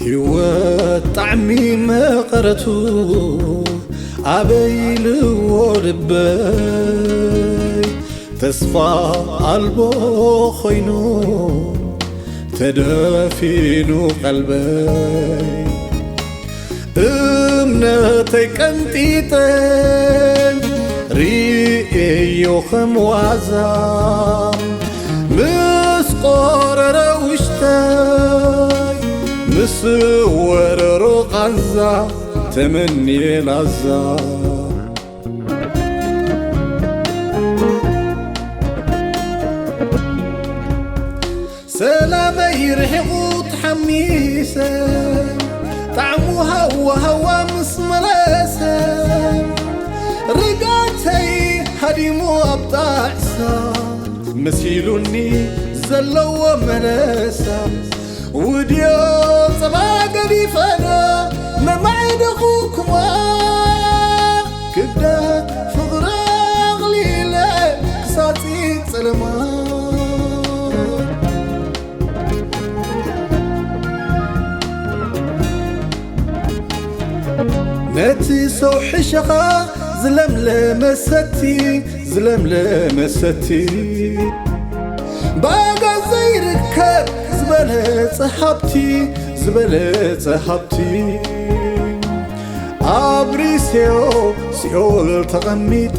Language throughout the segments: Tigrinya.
ህይወት ጣዕሚ መቐረቱ ኣበይ ኢልዎ ልበይ፣ ተስፋ ኣልቦ ኮይኑ ተደፊኑ ቀልበይ። እምነተይ ቀንጢጠ ርእየዮ ከም ዋዛ፣ ምስ ቆረረ ውሽጠይ፣ ምስ ወረሮ ቃንዛ ተመንየ ላዛ። ሰላመይ ርሒቑ ተሓሚሰ፣ ጣዕሙ ሃዋ ሃዋ ምስ መለሰ፣ ርግኣተይ ሃዲሙ ኣብ ጣዕሳ፣ መሲሉኒ ዘለዎ መለሳ። ውድዮ ጸባ ገዲፈዶ መማዕደኹኩማ፣ ክብደት ፍቕሪ ኣቕሊለ ክሳጺ ጸለማ። ነቲ ሰው ሕሸኻ ዝለምለመ ሰቲ፣ ዝለምለመ ሰቲ፣ ብኣጋ ዘይርከብ ዝበለጸ ሃብቲ፣ ዝበለጸ ሃብቲ። ኣብ ሪሴዮ ሲኦል ተቐሚጠ፣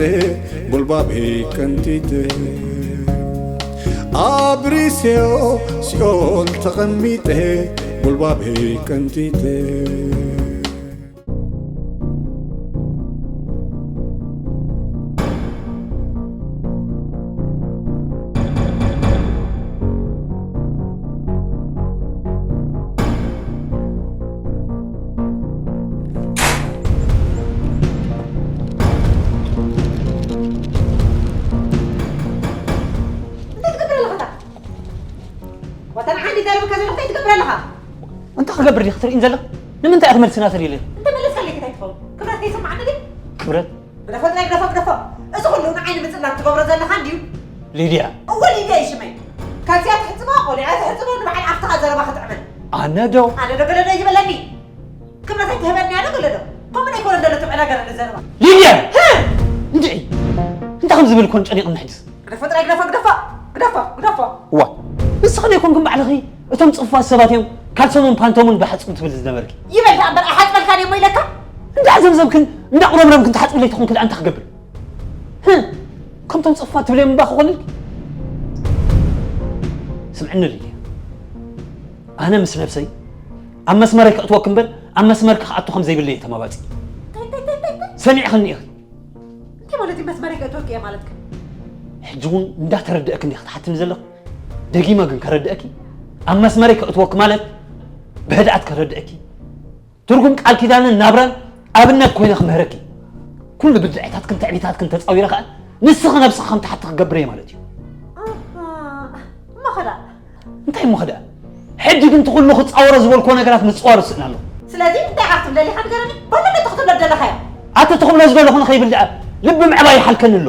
ጉልባበይ ቀንጢጠ። ኣብ ሪሴዮ ሲኦል ተቐሚጠ፣ ጉልባበይ ቀንጢጠ። እንታይ ትገብር ኣለኻ? እታ ዋታ ንዓንዲ ዘረብካ ዘለኹ እንታይ ትገብር ኣለኻ? እንታይ ክገብር ዲኺ ትርእይን ዘለኺ? ንምንታይ እያ ትመልስና ተልኢለ? እንተ መለስካለይ እንታይ ትኸውን? ክብረት ከይሰማዓኒ ድዩ? ክብረት? ግደፎ ጥራይ ግደፎ ግደፎ። እዚ ኩሉ ንዓይኒ ምጽላም ትገብሮ ዘለኻ እንድዩ። ሊድያ። እወ ሊድያ እዩ ሽመይ። ካልሲያ ትሕጽባ፣ ቆሊዓ ትሕጽቦ፣ ንበዓል ዓርትኻ ዘረባ ክትዕመል። ኣነ ዶ? ኣነ ዶ ገለ ዶ ይበለኒ? ክብረት ኣይትህበኒ ኣነ ገለ ዶ? ከምኡ ኣይኮነን ዘሎ ትብዕላ ገለ ዘረባ። ሊድያ! ህ! እንድዒ! እንታይ ከም ዝብል ኮን ጨኒቕኒ ሕጅስ። ግደፎ ጥራይ ግደፎ ግደፎ ግደፎ ግደፎ። እዋ፣ ንስኺ ዶ ኣይኮንክን ባዕልኺ እቶም ጽፉፋት ሰባት እዮም ካልሶምን ፓንቶምን ብሓጽቡ ትብል ዝነበርኪ? ይበል ደኣ እምበር ኣይሓጽበልካን እየ እሞ ኢለካ? እንዳዘብዘብክን እንዳቑረምረምክን ትሓጽብለይ ተኾንኪ ደኣ እንታይ ክገብር? ህ! ከምቶም ጽፉፋት ትብልዮም እባ ክኾንልኪ? ስምዕኒ ሊድያ፣ ኣነ ምስ ነብሰይ ኣብ መስመረይ ከእትወኪ እምበር ኣብ መስመርኪ ክኣቱ ከም ዘይብለይ እየ ተማባጺ። እንታይ እንታይ እንታይ እንታይ እንታይ? ሰሚዕኽኒ ኢኺ። እንታይ ማለት እዩ መስመረይ ከእትወኪ እየ ማለትከ? ሕጂ እውን እንዳተረድአክኒ ኢኺ ትሓትኒ ዘለኺ። ደጊመ ግን ከረድአኪ፣ ኣብ መስመረይ ከእትወኪ ማለት ብህድኣት ከረድአኪ፣ ትርጉም ቃል ኪዳንን ናብራን ኣብነት ኮይነ ክምህረኪ። ኩሉ ብድዐታትክን ትዕቢታትክን ተጻዊረ ከኣ ንስኺ ነብስኺ ከም ትሓቲ ክገብር እየ ማለት እዩ። ኣሃ፣ እሞ ኸ ደኣ? እንታይ እሞ ኸ ደኣ? ሕጂ ግን እቲ ኩሉ ክጻወሮ ዝበልክዎ ነገራት ምጽዋሩ ስእና ኣሎ። ስለዚ እንታይ ኢኻ ክትብለኒ ኢኻ ንገረኒ? በሎ ነቲ ክትብሎ ዝደለኻዮ። ኣቲ እቲ ክብሎ ዝደለኹ ንኸይብል ደኣ ልቢ ምዕባይ ይሓልከኒ ኣሎ።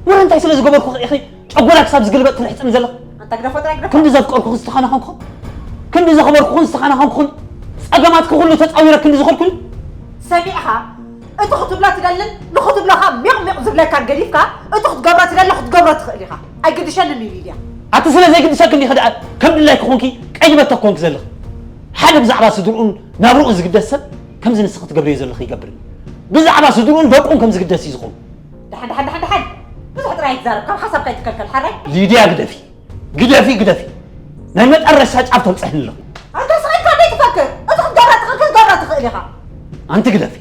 ወረ እንታይ ስለ ዝገበርኩ ኢኺ ጨጎራ ክሳብ ዝግልበጥ ትርሕጽኒ ዘለኺ? ኣንታ ግደፎ ጥራይ ግደፎ። ክንዲ ዘፍቀርኩኽን ዝተኸናኸንኩኽን፣ ክንዲ ዘኽበርኩኽን ዝተኸናኸንኩኽን፣ ጸገማትኪ ኩሉ ተጻዊረ ክንዲ ዝኾንኩን። ሰሚዕኻ? እቲ ክትብሎ ትደልን ንኽትብሎ ኸኣ ሚቕ ሚቕ ዝብለካን ገዲፍካ፣ እቲ ክትገብሮ ትደሊ ክትገብሮ ትኽእል ኢኻ። ኣይግድሸንን እዩ ሊድያ። ኣቲ ስለ ዘይግድሰኪ እንዲኺ ደኣ ከም ድላይኪ ኮንኪ ቀይዲ በተኽ ኮንኪ ዘለኺ። ሓደ ብዛዕባ ስድርኡን ናብርኡን ዝግደስ ሰብ ከምዚ ንስኺ ትገብርዮ ዘለኺ ይገብር። ብዛዕባ ስድርኡን ደቁን ከም ዝግደስ እዩ ዝኾን። ደሓን ደሓን ደሓን ደሓን። ብዙሕ ጥራይ ኣይትዛረብ፣ ካብ ሓሳብካ ኣይትከልከል ሓራይ። ሊድያ ግደፊ፣ ግደፊ፣ ግደፊ። ናይ መጠረሻ ጫፍ ተብጽሕኒ ኣለኺ። ኣንታ ስቕ ኢልካ ደይ ትፈክር። እቲ ክትገብራ ትኽእል ክትገብራ ትኽእል ኢኻ። ኣንቲ ግደፊ፣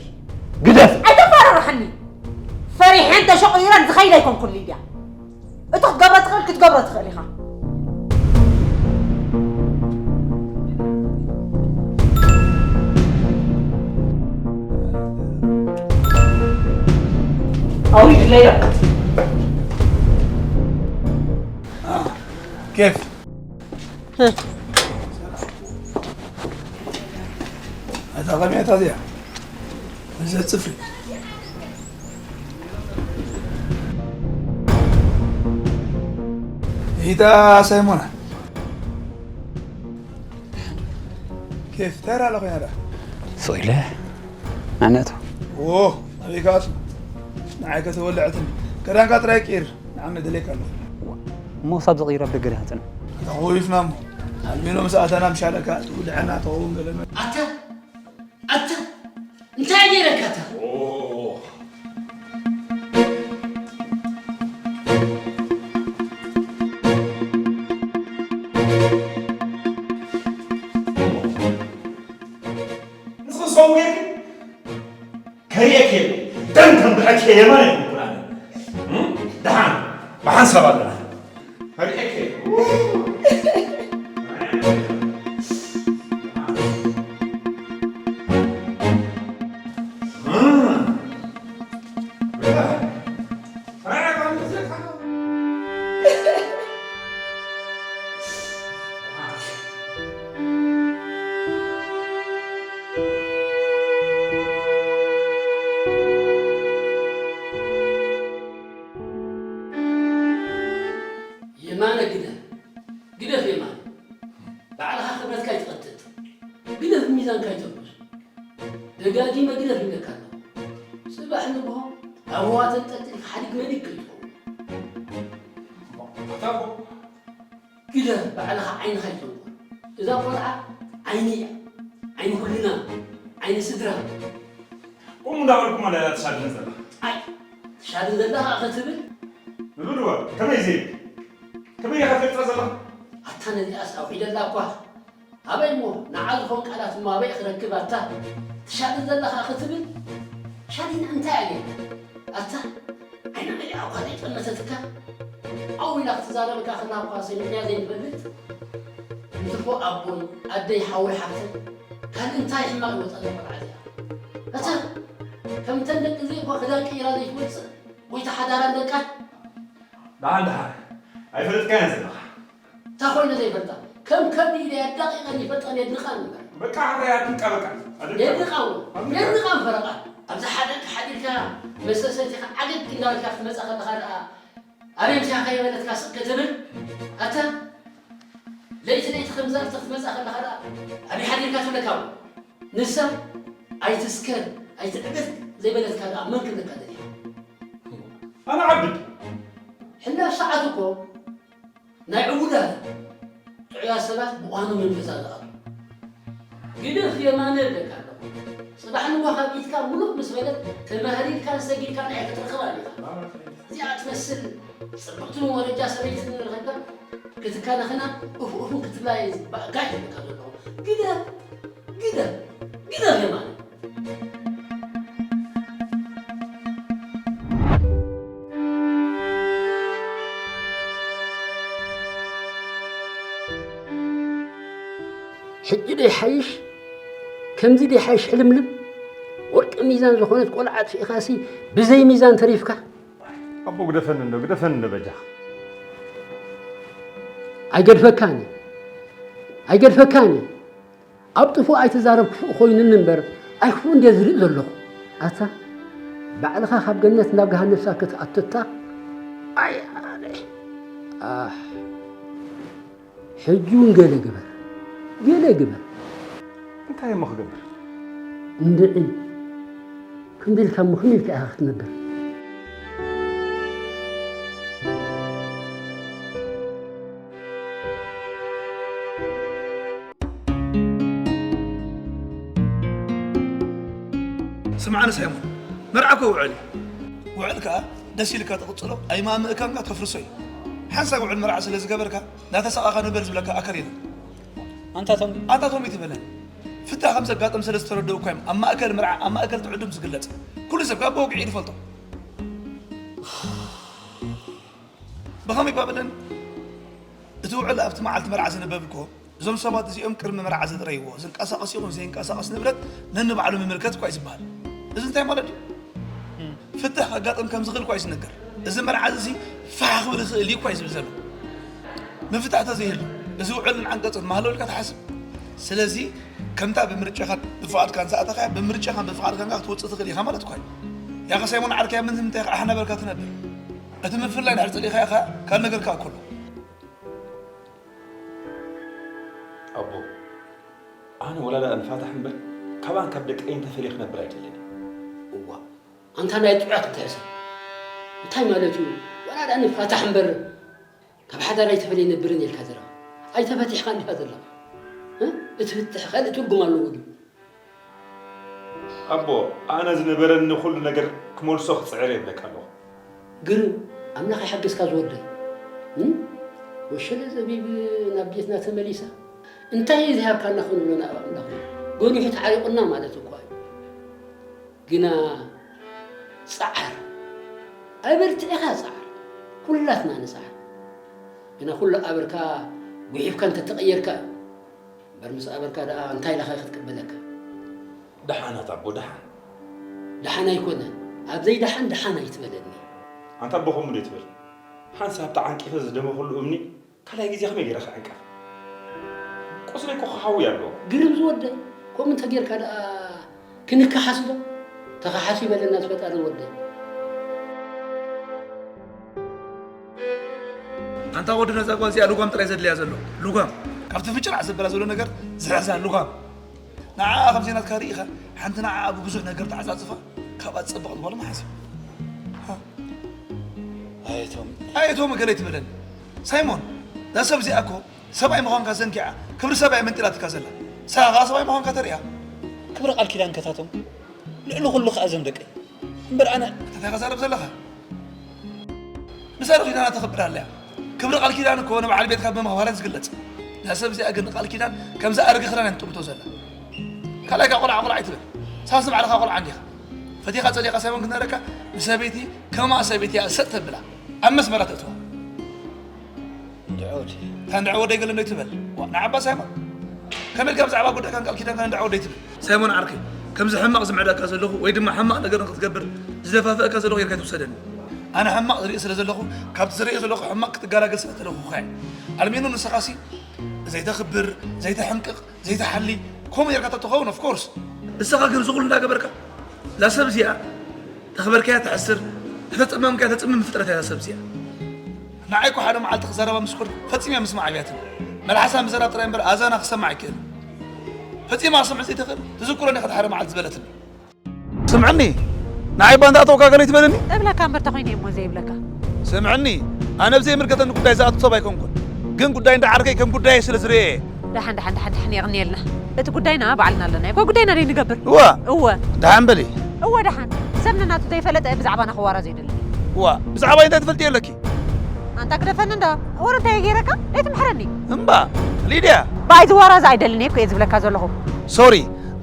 ግደፊ። ኣይተፈራርሓኒ። ፈሪሐን ተሸቑሪረን ዝኸይድ ኣይኮንኩን ሊድያ። እቲ ክትገብሮ ትኽእል ክትገብሮ ትኽእል ኢኻ። ኣውሪድለይ ዶ? ኬፍ። እታ ከመይ እታ እዚኣ? እዛ ጽፍሪ። ኢታ ሳይሞና። ኬፍ፣ እንታይ ዳኣ ኮይና ዳኣ? ስቕ ኢለ ኣነእቶ። ዎ፣ ኣበይ ከኣቱ? ንዓይ ከተወልዐትኒ። ክዳንካ ጥራይ ቅይር፣ ንዓመ ደልየካ ኣለኹ። እሞ ክሳብ ዝቕይር ኣብ ደገ ዲኻ ትጽንሕ? ኣታ ኾይፍና እሞ። ኣልሚኖ ምስ ኣተና ምሻለካ ትውልዐና ትኸውን ገለ መ- ኣታ ኣታ እንታይ ገይረካ ኣታ? ንስኺ ሰው ጌርኪ ከርእየኪ የለ። ደም ተንብዐኪ የማን ኣይኮንኩን ኣነ። እም? ደሓን፣ ብሓንሳብ ኣለና። ከርእየኪ የለ። የማነ ግደፍ፣ ግደፍ የማነ። ባዕልኻ ክብረትካ ኣይትቐትት። ግደፍ ሚዛንካ ኣይተብር። ደጋጊመ ግደፍ ይብለካ ኣለኹ። ጽባሕ ንግሆ ኣብ ህዋ ተንጠልጢልካ ሓዲግ መሊክ ከይትኸውን። ኣታ ኣቦ። ግደፍ ባዕልኻ ዓይንኻ ኣይተንቁር። እዛ ቆልዓ ዓይኒ እያ። ዓይኒ ኩልና። ዓይኒ ስድራ። ከምኡ እንዳበልኩ መለላ ትሻድን ዘላ። ኣይ፣ ትሻድን ዘላ ከዓ ክትብል? ንብድዋ፣ ከመይ ዘይብል? ከመይ ኢኻ ትገልጻ ዘለኻ? ኣታ ነዚኣስ ኣውዒለላ እኳ። ኣበይ እሞ ንዓ ዝኾን ቃላት እሞ ኣበይ ክረክብ ኣታ? ትሻድን ዘላ ከዓ ክትብል? ሻዲን እንታይ ኣገኝ? ኣታ ዓይና መሊኣ እኳ ዘይጠመተትካ? ዓው ኢላ ክትዛረበካ ከላ እኳ ሰሚዕናያ ዘይንፈልጥ? እንትርፎ ኣቦይ፣ ኣደይ፣ ሓወይ፣ ሓፍተይ፣ ካልእ እንታይ ሕማቕ ይወጻ እዛ ቆልዓ እዚኣ? ኣታ ከምተን ደቂ እዚኣ እኳ ክዳን ቀይራ ዘይትወጽእ? ጎይታ ሓዳራን ደቃን? ደሓን ደሓን። ኣይፈለጥካያን ዘለኻ። እንታይ ኮይነ ዘይፈልጣ? ከም ከብዲ ኢለ የዳቒቐን ይፈልጠን የድንቓን እምበር። በቃ፣ ኣታ የድንቃ፣ በቃ። ኣድንቃ። የድንቓ እውን። ኣድንቃ። የድንቓ እምበር ቃል። ኣብዚ ሓደግ ሓዲርካ መስተ ሰቲኻ ዓገግ እንዳበልካ ክትመጻ ከለኻ ደኣ ኣበይ ምሻ ከይበለትካ ስቕ ክትብል? ኣታ ለይቲ ለይቲ ከም ዛፍቲ ክትመጻ ከለኻ ደኣ ኣበይ ሓዲርካ ትብለካ እውን? ንሳ ኣይትስከር፣ ኣይትዕበድ ዘይበለትካ ደኣ መን ክብለካ ደሊኻ? ኣነ ዓብድ። ሕላፍ ሰዓት እኮ ናይ ዕቡዳት ጥዑያት ሰባት ብቋኖም እዮም ገዛ ዝኣትዉ። ግደፍ የማነ እብለካ ኣለኹ። ጽባሕ ንግሆ ካብ ኢድካ ምሉእ ምስ በለት ተማህሪርካን ሰጊድካን ኣይክትረኽባን ኢኻ። እዚኣ ትመስል ጽብቕቲ መወረጃ ሰበይቲ ንረኺብካ ክትከናኸና ኡፍ ኡፍን ክትብላ እየ ባእጋይ ዝብለካ ዘለኹ። ግደፍ፣ ግደፍ፣ ግደፍ የማነ። ሕጂ ዶ ይሓይሽ? ከምዚ ዶ ይሓይሽ? ሕልምልም ወርቂ ሚዛን ዝኾነት ቆልዓ ኣጥፊእኻሲ ብዘይ ሚዛን ተሪፍካ። ኣቦ ግደፈኒ እንዶ፣ ግደፈኒ እንዶ በጃኻ። ኣይገድፈካን እየ። ኣይገድፈካን እየ። ኣብ ጥፉእ ኣይትዛረብ ክፉእ ኮይኑኒ እምበር ኣይክፉእን ድየ ዝርኢ ዘለኹ። ኣታ ባዕልኻ ካብ ገነት ናብ ገሃነም እሳት ክትኣቱ እታ። ኣይ ኣነ። ኣሕ። ሕጂ እውን ገለ ግበር፣ ገለ ግበር። እንታይ እሞ ክገብር? እንድዒ፣ ክንዲ ኢልካ እሞ ከመይ ኢልካ ኢኻ ክትነብር? ስምዓኒ ሳይሞን፣ መርዓ እኮ ውዕል እዩ። ውዕል ከኣ ደስ ኢልካ ትቕጽሎ፣ ኣይማእምእካንካ ተፍርሶ እዩ። ሓንሳብ ውዕል መርዓ ስለ ዝገበርካ፣ ናተሳቐኻ ንበር ዝብለካ ኣከር የለን። ኣንታ ቶም ኣንታ ቶም ይትበለን። ፍታሕ ከም ዘጋጥም ስለ ዝተረድኡ እኳ እዮም ኣብ ማእከል መርዓ፣ ኣብ ማእከል እቲ ዕዱም ዝግለጽ። ኩሉ ሰብ ካብ ብወግዒ እዩ ዝፈልጦ። ብኸመይ እኳ በለን፣ እቲ ውዕል ኣብቲ መዓልቲ መርዓ ዝንበብ እኮ፣ እዞም ሰባት እዚኦም ቅድሚ መርዓ ዘጥረይዎ፣ ዝንቀሳቐስ ይኹን ዘይንቀሳቐስ ንብረት ነንባዕሉ ምምልከት እኳ እዩ ዝበሃል። እዚ እንታይ ማለት እዩ? ፍትሕ ከጋጥም ከም ዝኽእል እኳ እዩ ዝነገር። እዚ መርዓ እዚ ፋሕ ክብል ይኽእል እዩ እኳ እዩ ዝብል ዘሎ። ምፍታሕ ተዘይህሉ፣ እዚ ውዕልን ዓንቀጽን ማህሎ ኢልካ ትሓስብ? ስለዚ፣ ከምታ ብምርጫኻን ብፍቓድካን ዝኣተኻያ፣ ብምርጫኻን ብፍቓድካን ክትወጽእ ትኽእል ኢኻ ማለት እኳ እዩ። ያኸ ሳይሞን ዓርከያ፣ ምን ምንታይ ኢኻ ኣሕና በልካ ትነብር? እቲ ምፍላይ ድሕር ጸሊእካዮ ኸኣ ካብ ነገርካ እኮ ኣሎ። ኣቦ፣ ኣነ ወላ ደኣ ንፋታሕ እምበር፣ ካባን ካብ ደቀይን ተፈልየ ክነብር ኣይደልን። እዋ፣ ኣንታ ናይ ጥዑያት እንታይ ሰብ? እንታይ ማለት እዩ? ወላ ደኣ ንፋታሕ እምበር፣ ካብ ሓዳር ኣይተፈልየ ነብርን ኢልካ ዘረባ። ኣይተፈቲሕካ እንዲኻ ዘለኻ። እ? እቲ ፍትሕ ካልእ ትርጉም ኣለዎ ድዩ? ኣቦ፣ ኣነ ዝነበረኒ ኩሉ ነገር ክመልሶ ክጽዕር እየ እብለካ ኣለኹ። ግርም፣ ኣምላኽ ይሓግዝካ ዝወደይ። እም? ወሸለ ዘቢብ ናብ ቤትና ተመሊሳ። እንታይ እዩ ዝሃብካና ክንብሎ ናብ ኣምላኽ? ጎኒሑ ተዓሪቑና ማለት እኳ እዩ። ግና ጸዓር፣ ኣበርቲዕኻ ጸዓር። ኩላትና ንጸዓር። ግና ኩሉ ኣበርካ ጉሒፍካ እንተተቐየርካ እዩ። እምበር ምስ ኣበርካ ደኣ እንታይ ኢላኻ ክትቅበለካ? ደሓናት ኣቦ፣ ደሓን። ደሓን ኣይኮነን። ኣብ ዘይደሓን ደሓን ኣይትበለኒ። ኣንታ ኣቦ ከምኡ ዶ ትብል? ሓንሳብ ተዓንቂፈ ዝደመኹሉ እምኒ ካልኣይ ግዜ ከመይ ገይረ ክዕንቀፍ? ቁስለይ እኮ ክሓዊ ኣለዎ። ግርም ዝወደይ፣ ከምኡ እንተ ጌርካ ደኣ ክንከሓስ ዶ? ተኸሓስ ይበለና ዝፈጣሪ ወደይ። ኣንታ ወዲ ነዛ ጓል እዚኣ ልጓም ጥራይ ዘድልያ ዘሎ። ልጓም። ካብቲ ፍጭራዕ ዘበላ ዘሎ ነገር ዝሕዛ ልጓም። ንዓኣ ከም ዘይናትካ ርኢኻ፣ ሓንቲ ንዓኣ ብብዙሕ ነገር ተዓጻጽፋ፣ ካብኣ ትጸብቕ ጓል ምሓዝ እዩ። ሃ። ኣየቶም። ኣየቶም እገለ ኣይትበለኒ። ሳይሞን፣ እዛ ሰብ እዚኣ እኮ ሰብኣይ ምዃንካ ዘንጊዓ፣ ክብሪ ሰብኣይ መንጢላትካ ዘላ። ንስኻ ከኣ ሰብኣይ ምዃንካ ተርእያ። ክብሪ ቃል ኪዳን ከታቶም። ልዕሊ ኩሉ ከኣ እዞም ደቀይ። እምበር ኣነ እንታይ ኢኻ ትዛረብ ዘለኻ? ንሳ ንኪዳና ተኽብር ኣለያ። ክብሪ ቃል ኪዳን እኮ ንበዓል ቤትካ ብምኽባር እዩ ዝግለጽ። እዛ ሰብ እዚኣ ግን ንቃል ኪዳን ከም ዝኣረገ ክዳን እያ ትጥምቶ ዘላ። ካልኣይ ከኣ ቆልዓ ቆልዓ ኣይትበል። ንስኻስ ንባዕልኻ ቆልዓ እንዲኻ። ፈቲኻ ጸሊእካ ሳይሞን ክትነግረካ ንሰበይቲ ከማ ሰበይቲ እያ ሰጥ ተብላ። ኣብ መስመራ ተእትዋ። እንድዒ ወደይ። እታ እንድዒ ወደይ ገለ እንዶ ኣይትበል። ዋ፣ ንዓባ ሳይሞን። ከመይ ኢልካ ብዛዕባ ጉዳይካን ቃል ኪዳንካን እንድዒ ወደይ ትብል? ሳይሞን ዓርከይ፣ ከምዚ ሕማቕ ዝምዕደካ ዘለኹ ወይ ድማ ሕማቕ ነገር ንክትገብር ዝደፋፍአካ ዘለኹ ጌርካ ኣይትውሰደኒ። ኣነ ሕማቕ ዝርኢ ስለ ዘለኹ፣ ካብቲ ዝርእዮ ዘለኹ ሕማቕ ክትገላገል ስለ ዝደለኹ እየ። ኣልሚኑ ንስኻሲ ዘይተኽብር፣ ዘይተሕንቅቕ፣ ዘይተሓሊ፣ ከምኡ ጌርካ ተትኸውን፣ of course። ንስኻ ግን እዚ ኩሉ እንዳገበርካ፣ እዛ ሰብ እዚኣ ተኽበርካያ ተሕስር፣ ተተጸመምካያ ተጽምም ፍጥረት እያ እዛ ሰብ እዚኣ። ንዓይ እኮ ሓደ መዓልቲ ክዛረባ ምስ ኮንኩ ፈጺመ ምስማዕ ኣብያትኒ። መልሓሳ ምዝራብ ጥራይ እምበር ኣዛና ክሰማዕ ኣይክእልን። ፈጺማ ክትሰምዕ ዘይትኽእል፣ ትዝክሮኒ ኢኻ ሓደ መዓልቲ ዝበለትኒ። ስምዕኒ፣ ንዓይ ባንዳ ኣተውካ ገለ ኣይትበለኒ። እብለካ እምበር ተኾይነ እየ እሞ ዘይብለካ። ስምዕኒ፣ ኣነ ኣብ ዘይምልከተኒ ጉዳይ ዝኣቱ ሰብ ኣይኮንኩን። ግን ጉዳይ እንዳ ዓርከይ ከም ጉዳየይ ስለ ዝርእየ እየ። ደሓን፣ ደሓን፣ ደሓን፣ ደሓን፣ የቕንየልና። እቲ ጉዳይና ባዕልና ኣለና። እኮ ጉዳይና ደይ ንገብር። እወ። እወ። ደሓን በሊ። እወ፣ ደሓን። ሰብ ነናቱ ዘይፈለጠ ብዛዕባና ክዋራዝ ኣይደልን። እዋ፣ ብዛዕባይ እንታይ ትፈልጢ ኣለኪ? ኣንታ ግደፈኒ እንዶ። እወ፣ እንታይ ገይረካ? ደይ ትምሕረኒ። እምባ፣ ሊድያ። ብኣይ ዝዋራዝ ኣይደልን እኮ እየ ዝብለካ ዘለኹ። ሶሪ፣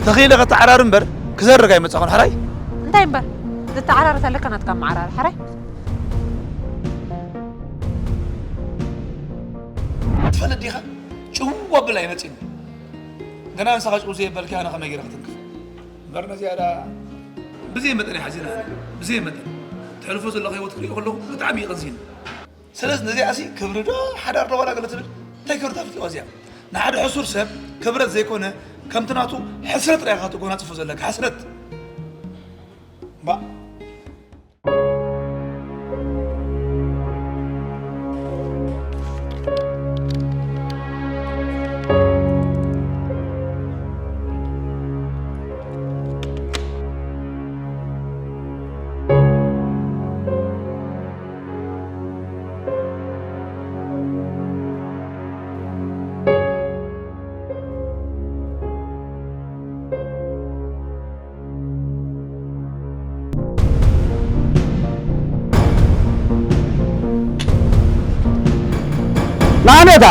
ተኺለ ከተዓራሪ እምበር ክዘርግ ኣይመጻኹን፣ ሕራይ? እንታይ እምበር? ዝተዓራረ ተለካ ናትካ መዓራሪ፣ ሕራይ? ትፈልጥ ዲኻ? ጭው ኣብል ኣይመጽእን። ገና ንስኻ ጭው ዘየበልካ ኣነ ከመይ ገይረ ክትንክፍ? እምበር ነዚኣ ደኣ ብዘይ መጠን እያ ሓዚና፣ ብዘይ መጠን። ተሕልፎ ዘለኻ ህይወት ክሪኦ ከለኹ ብጣዕሚ እዩ ቀዚን። ስለዚ ነዚኣሲ ክብሪ ዶ ሓዳር ዶ ዋላ ገለ ትብል? እንታይ ክብሪ ተፍልጥዋ እዚኣ? ንሓደ ሕሱር ሰብ ክብረት ዘይኮነ ከምቲ ናቱ ሕስረት ጥራይ ኢኻ ትጎናጽፎ ዘለካ፣ ሕስረት። እምባ። ናነታ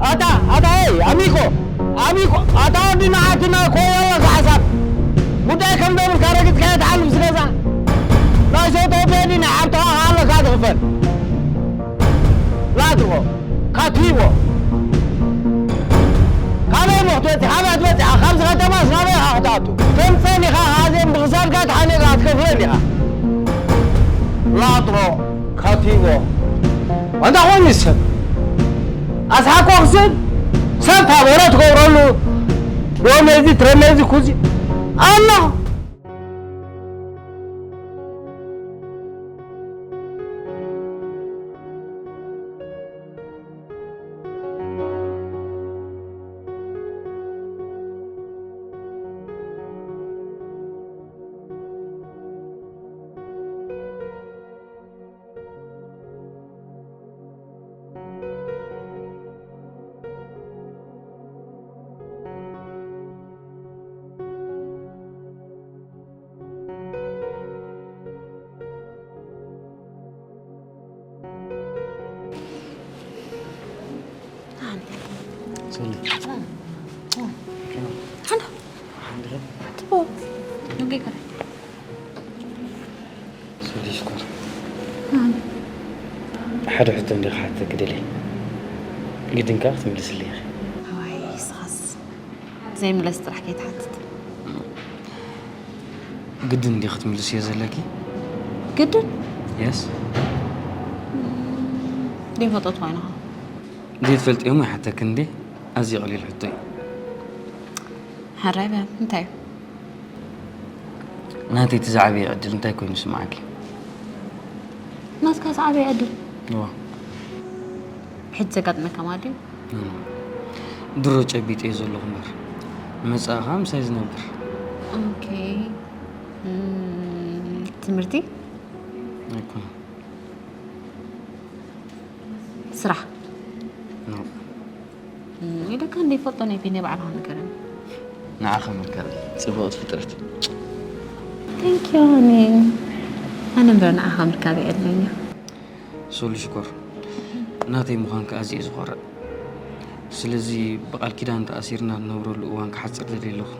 ኣታ ኣታ፣ ኤይ፣ ኣሚኮ፣ ኣሚኮ፣ ኣታ ወዲ ንዓቲ ና ኮ ያላ ካሕሳብ ጉዳይ ከም ደብል ካረግት ካየት ዓልም ስገዛ ናይ ሰው ተወደኒ ናይ ዓብተኻ ካለ ካትኽፈል ላትሮ ካቲቦ ካልኣይ መኽቶት ሓባት መጽኣ ካብዚ ከተማስ ናበይ ኢኻ ክትኣቱ? ከም ጸኒኻ ኣዜም ብኽሳድካ ተሓኒቕካ ክትከፍለን ኢኻ። ላጥሮ ካቲቦ ኣንታ ኾይኑ ሰብ ኣስሓኮ ክስብ ሰብ ታበረ ትገብረሉ ዶመዚ ትረመዚ ኩዚ ኣላ። ሓንዳ ትቦ ኑጌ ከረ ሶሊ ሽኮር፣ ሓደ ሕቶ እንዲ ክሓተኪ ደልየ፣ ግድን ከኣ ክትምልስለይ ኢኺ። ኣዋይ ስኻስ ዘይምለስ ጥራሕ ከይትሓትት። ግድን እንዲ ክትምልስዮ ዘለኪ። ግድን የስ ዘይፈጠት ኮይንኻ ዘይትፈልጥዮም ኣይሓተኪ እንዲ። ኣዝዩ ቀሊል ሕቶ እዩ። ሕራይ በል እንታይ እዩ? ናተይ እቲ ዝዓበየ ዕድል እንታይ ኮይኑ ይስምዓኪ? ናትካ ዝዓበየ ዕድል እዋ ሕጂ ዘጋጥመካ ማለት ድዩ? ድሮ ጨቢጠዮ ዘለኹ እምበር ንመጻኢ ከኣ ምሳይ ዝነብር። ኦኬ እም፣ ትምህርቲ ኣይኮነን። ስራሕ ኖ። እም፣ ኢለካ እንደ ይፈልጦ ናይ ቢኒ ባዕልኻ ንገረኒ። ንዓኻ ምርካብ ጽቡቕቲ ፍጥረት። Thank you honey። ኣነ እምበር ንዓኻ ምርካብ የዕድለኛ። ሶሊ ሽኮር፣ ናተይ ምዃንካ ኣዝየ እየ ዝኾርዕ። ስለዚ ብቓል ኪዳን ተኣሲርና ንነብረሉ እዋን ክሓጽር ደልየ ኣለኹ።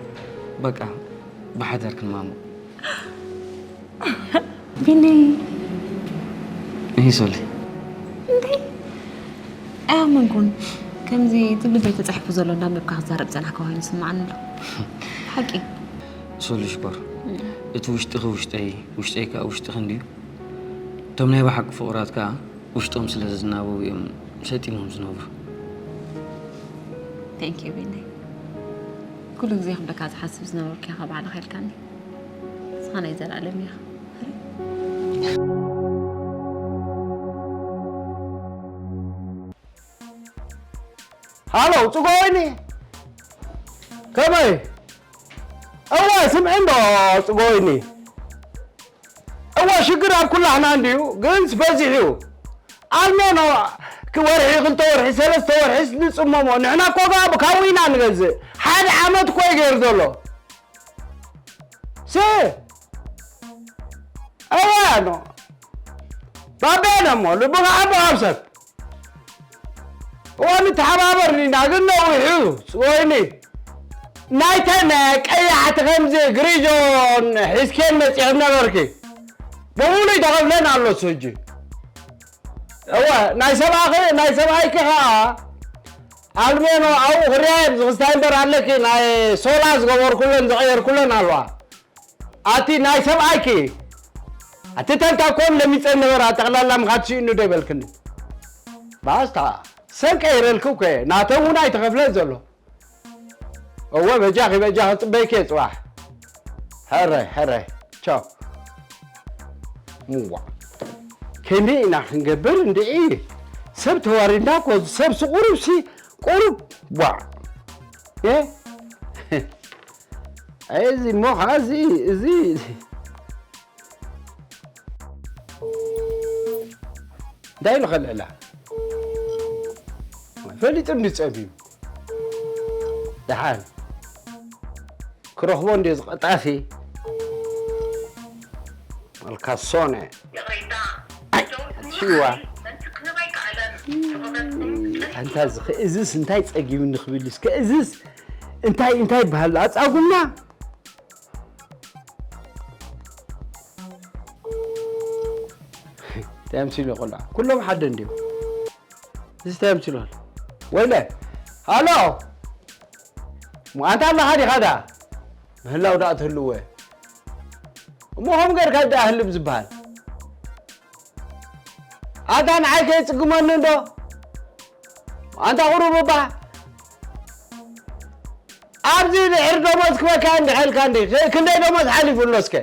በቃ ብሓዳር ክንማሙቕ። ቢኒ እሂ ሶሊ እንዴ ኣያመንኩን ከምዚ ትብል ዘይተጻሒፉ ዘሎ እንዳንበብካ ክዛረብ ጸናሕካ ኮይኑ ይስምዓኒ ኣሎ። ሓቂ ሶሊ ሽኮር፣ እቲ ውሽጥኺ ውሽጠይ፣ ውሽጠይ ከኣ ውሽጥኺ እንድዩ። እቶም ናይ ብሓቂ ፍቑራት ከኣ ውሽጦም ስለ ዝናበቡ እዮም ሰጢሞም ዝነብሩ። Thank you ቢኒ። ኩሉ ግዜ ክብለካ ዝሓስብ ዝነበርኩ ኢኻ ባዕልኻ ኢልካኒ። ንስኻ ናይ ዘላለም ኢኻ። ሃሎ ጽጎይኒ ከመይ? እዋ ስምዒ እንዶ ጽጎይኒ እዋ ሽግር ኣብ ኩላህና እንድዩ ግንስ በዚሕ እዩ። ኣልሜኖ ወርሒ ክልተ ወርሒ ሰለስተ ወርሒስ ንጽመሞ ንሕና እኮ ካብኡ ኢና ንገዝእ ሓደ ዓመት እኮ እዩ ገይሩ ዘሎ ሲ እዋ ኖ ባቤነ እሞ ልብኻ ኣቦ ኣብ ሰብ እዋ ንተሓባበር ኢና ግን ነዊሑ እዩ ወይኒ ናይተን ቀያሕቲ ከምዚ ግሪጆን ሒዝኬን መፂኽን ነበርኪ ብሙሉይ ተኸፍለን ኣሎ ሕጂ እወ ናይ ሰብኣኺ ናይ ሰብኣይኪ ከዓ ኣልሜኖ ኣብኡ ክሪያ እዮም ዝኽስታይ እምበር ኣለኪ ናይ ሶላ ዝገበርኩለን ዝቐየርኩለን ኣለዋ ኣቲ ናይ ሰብኣይኪ ኣቲ ተንታ ኮን ለሚፀን ነበራ ጠቕላላ ምኻድ ሽእኑ ዶ ይበልክኒ ባስታ ሰን ቀይረልኪ እኮ እየ ናተን እውን ኣይተኸፍለን ዘሎ እወ በጃኺ በጃኺ ፅበይኪ እየ ፅባሕ ሕራይ ሕራይ ቻው ምዋ ከመይ ኢና ክንገብር እንድዒ ሰብ ተዋሪድና እኮ ሰብ ስቁሩብ ሲ ቁሩብ ዋ እዚ እሞ ከዓ እዚ እዚ እንታይ ኢሉ ከልዕላ ፈሊጡ እንዲ ፀቢቡ ደሓን ክረኽቦ እንዲ ዝቐጣፊ ኣልካሶነ ኣትሽዋ ኣንታ እዚ እዝስ እንታይ ፀጊቡ ንክብል እስከ እዝስ እንታይ እንታይ ይበሃል ኣፃጉምና እንታይ ኣምሲሉ ቆልዓ ኩሎም ሓደ እንድዮም እዚ እንታይ ኣምሲሉ ኣሎ ወይለ ሃሎ ኣንታ ኣለኻ ዲኻ ዳ ምህላው ዳ ትህልወ እሞ ከም ገርካ ዳ ህልም ዝበሃል ኣታ ንዓይ ከይጽግመኒ እንዶ ኣንታ ቁሩብ እባ ኣብዚ ድሕሪ ደሞዝ ክበካ እንድሐልካ እንዲ ክንደይ ደሞዝ ሓሊፉ ኣሎ እስከ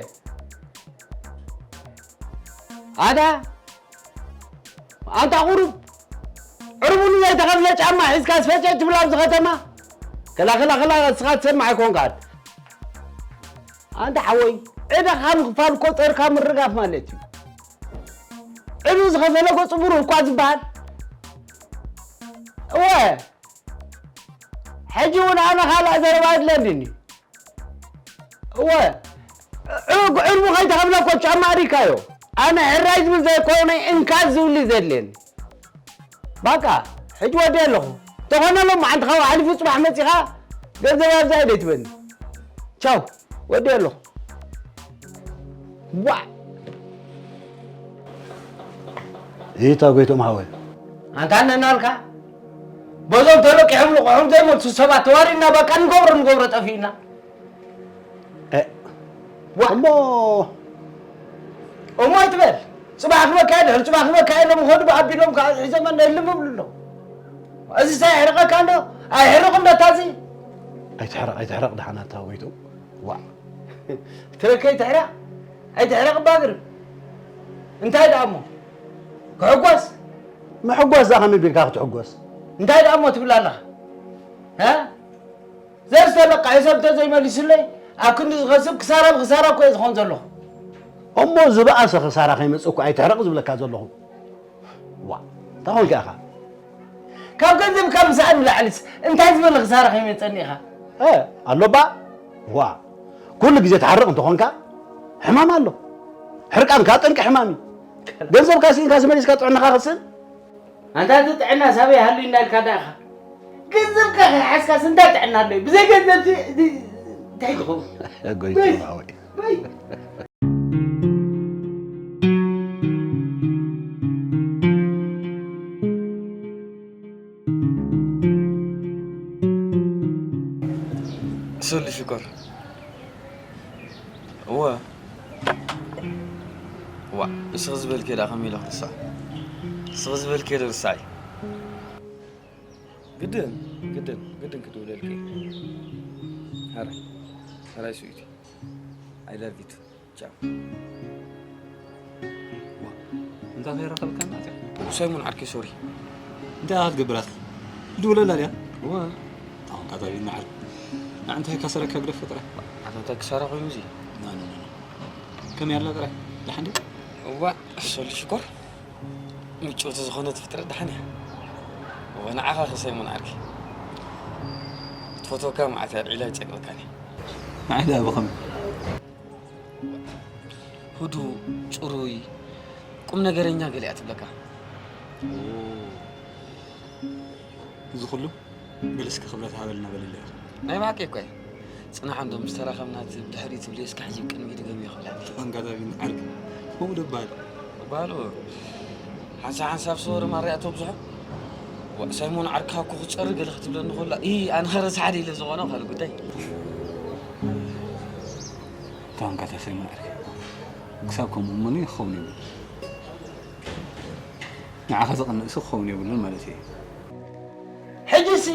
ኣታ ኣንታ ቁሩብ ዕርቡን ዘይተኸፍለ ጫማ ሒዝካ ስፈጨጭ ትብል ኣብዚ ከተማ ክላ ክላ ክላ እስኻ ትሰምዕ ኣይኮንካን ኣንታ ሓወይ ዕዳ ካብ ምኽፋል እኮ ጸርካ ምርጋፍ ማለት እዩ ዕዱ ዝኸፈለ እኮ ጽቡር እኳ ዝበሃል እወ ሕጂ እውን ኣነ ካልእ ዘረባ የድለንድኒ እወ ዕርቡ ከይተኸፍለ እኮ ጫማ ሪካዮ ኣነ ሕራይ ዝብል ዘይኮነ እንካ ዝብሊ ዘድልየኒ ባቃ ሕጂ ወዲ ኣለኹ ተኾነ ሎም መዓንቲ ካብ ሓሊፉ ጽባሕ መጺኻ ገንዘብ ኣብዛ ኢደ ትበኒ። ቻው፣ ወዲ ኣሎ። ዋ! ይታ ጎይቶም ሓወይ። ኣንታ ነናልካ፣ በዞም ተለቂሖም ልቑሖም ዘይመልሱ ሰባት ተዋሪድና፣ በቃ ንገብሮ ንገብሮ ጠፊእና። እ፣ ዋ! እሞ እሞ ኣይትበል። ጽባሕ ክበካ እየ፣ ድሕሪ ጽባሕ ክበካ እየ ኢሎም ይኸዱ፣ ብኣቢሎም ከዓ ሒዞም እልም ይብሉ ኣለዉ። እዚ ሳይ የሕርቐካ እንዶ? ኣይሕርቕ እንዶ እታ እዚ? ኣይትሕረቕ፣ ኣይትሕረቕ ደሓን ኣታ ጎይቶም። ዋ! ትረከ ኣይትሕረቕ፣ ኣይትሕረቕ እባ ግርም። እንታይ ደኣ እሞ? ክሕጎስ? ምሕጓስ ደኣ ከመይ ቢልካ ክትሕጎስ? እንታይ ደኣ እሞ ትብል ኣለኻ? እ? ዘዝተለቃሒ ሰብ እንተዘይመሊሱለይ፣ ኣብ ክንዲ ዝኸስብ ክሳራ ብክሳራ እኮ እየ ዝኾን ዘለኹ። እሞ ዝበኣሰ ክሳራ ከይመጽእ እኮ ኣይትሕረቕ ዝብለካ ዘለኹ። ዋ፣ እንታይ ኾንካ ኢኻ? ካብ ገንዘብካ ምስኣን ንላዕሊስ እንታይ ዝበለ ክሳራ ከይመጸኒ ኢኻ? እ፣ ኣሎባ? ዋ፣ ኩሉ ግዜ ትሓርቕ እንተኾንካ ሕማም ኣሎ። ሕርቃንካ ጠንቂ ሕማም እዩ። ገንዘብካ ስኢንካስ መሊስካ ጥዕናኻ ክትስእን? ኣንታ እቲ ጥዕና ሳበይ ሃልዩ እንዳልካ ደኣ ኢኻ። ገንዘብካ ከይሓዝካስ እንታይ ጥዕና ኣለዩ? ብዘይ ገንዘብ እዚ እንታይ ትኸውን? ጎይታ በይ፣ ሓወይ። በይ። ሶሊ ሽኮር። እወ። ዋእ፣ እስኺ ዝበልክዮ ደኣ ከመይ ኢለ ክርስዖ? እስኺ ዝበልክዮ ዶ ርስዓይ? ግድን፣ ግድን፣ ግድን ክድውለልኪ። ሕራይ፣ ሕራይ ስዊቲ። I love you too. ቻው። ዋ፣ እንታ ከይረኸብካና እዚኣ። ሳይሞን ዓርከይ፣ ሶሪ። እንታይ ኢኻ ክትገብር ኣትካ? ድውለላ ድያ? እዋ። ታውን ካታቢና ዓርክ። ንዓንታይ ካሰረካ ግደፍ ጥራይ። ኣታ እንታይ ክሳራ ኮይኑ እዚ? ና፣ ና፣ ና፣ ና። ከመይ ኣላ ጥራይ? ደሓን ድያ? እዋ፣ ሶሊ ሽኮር። ምጭውቲ ዝኾነት ፍጥረት ደሓን እያ። እዋ፣ ንዓኻ ከ ሳይሞን ዓርከይ። ክትፈትወካ መዓት እያ ኣልዒላ ኣይጸግበካን እያ። ንዓይ ደኣ ብኸመይ? ህዱእ፣ ጽሩይ፣ ቁም ነገረኛ ገለ እያ ትብለካ። እዚ ኩሉ ገለ እስከ ክብረት ሃበልና በልለይ። ናይ ብሓቂ እኮ እየ። ጽናሕ እንዶ ምስ ተራኸብና እቲ ብድሕሪት ትብልዮ እስከ ሕጂ ቅድሚት ድገምዮ ክብላ። ኣጋጣሚ ዓርኪ ከምኡ ዶ ይበሃል? ይበሃል። ሓንሳብ ሓንሳብ ሰወር ማርያ ተብዝሖ። ዋ፣ ሳይሞን ዓርክኻ እኮ ክጸሪ ገለ ክትብለኒ ከላ፣ ኢ፣ ኣነ ኸ ረሳሕ ድየ ኢለ ዝኾነ ካልእ ጉዳይ። እታ ኣንካታ ሳይሞን ዓርከይ፣ ክሳብ ከምኡ እሞ ክኸውን የብሉን። ንዓኻ ዘቕንእ ሰብ ክኸውን የብሉን ማለት እየ። ሕጂሲ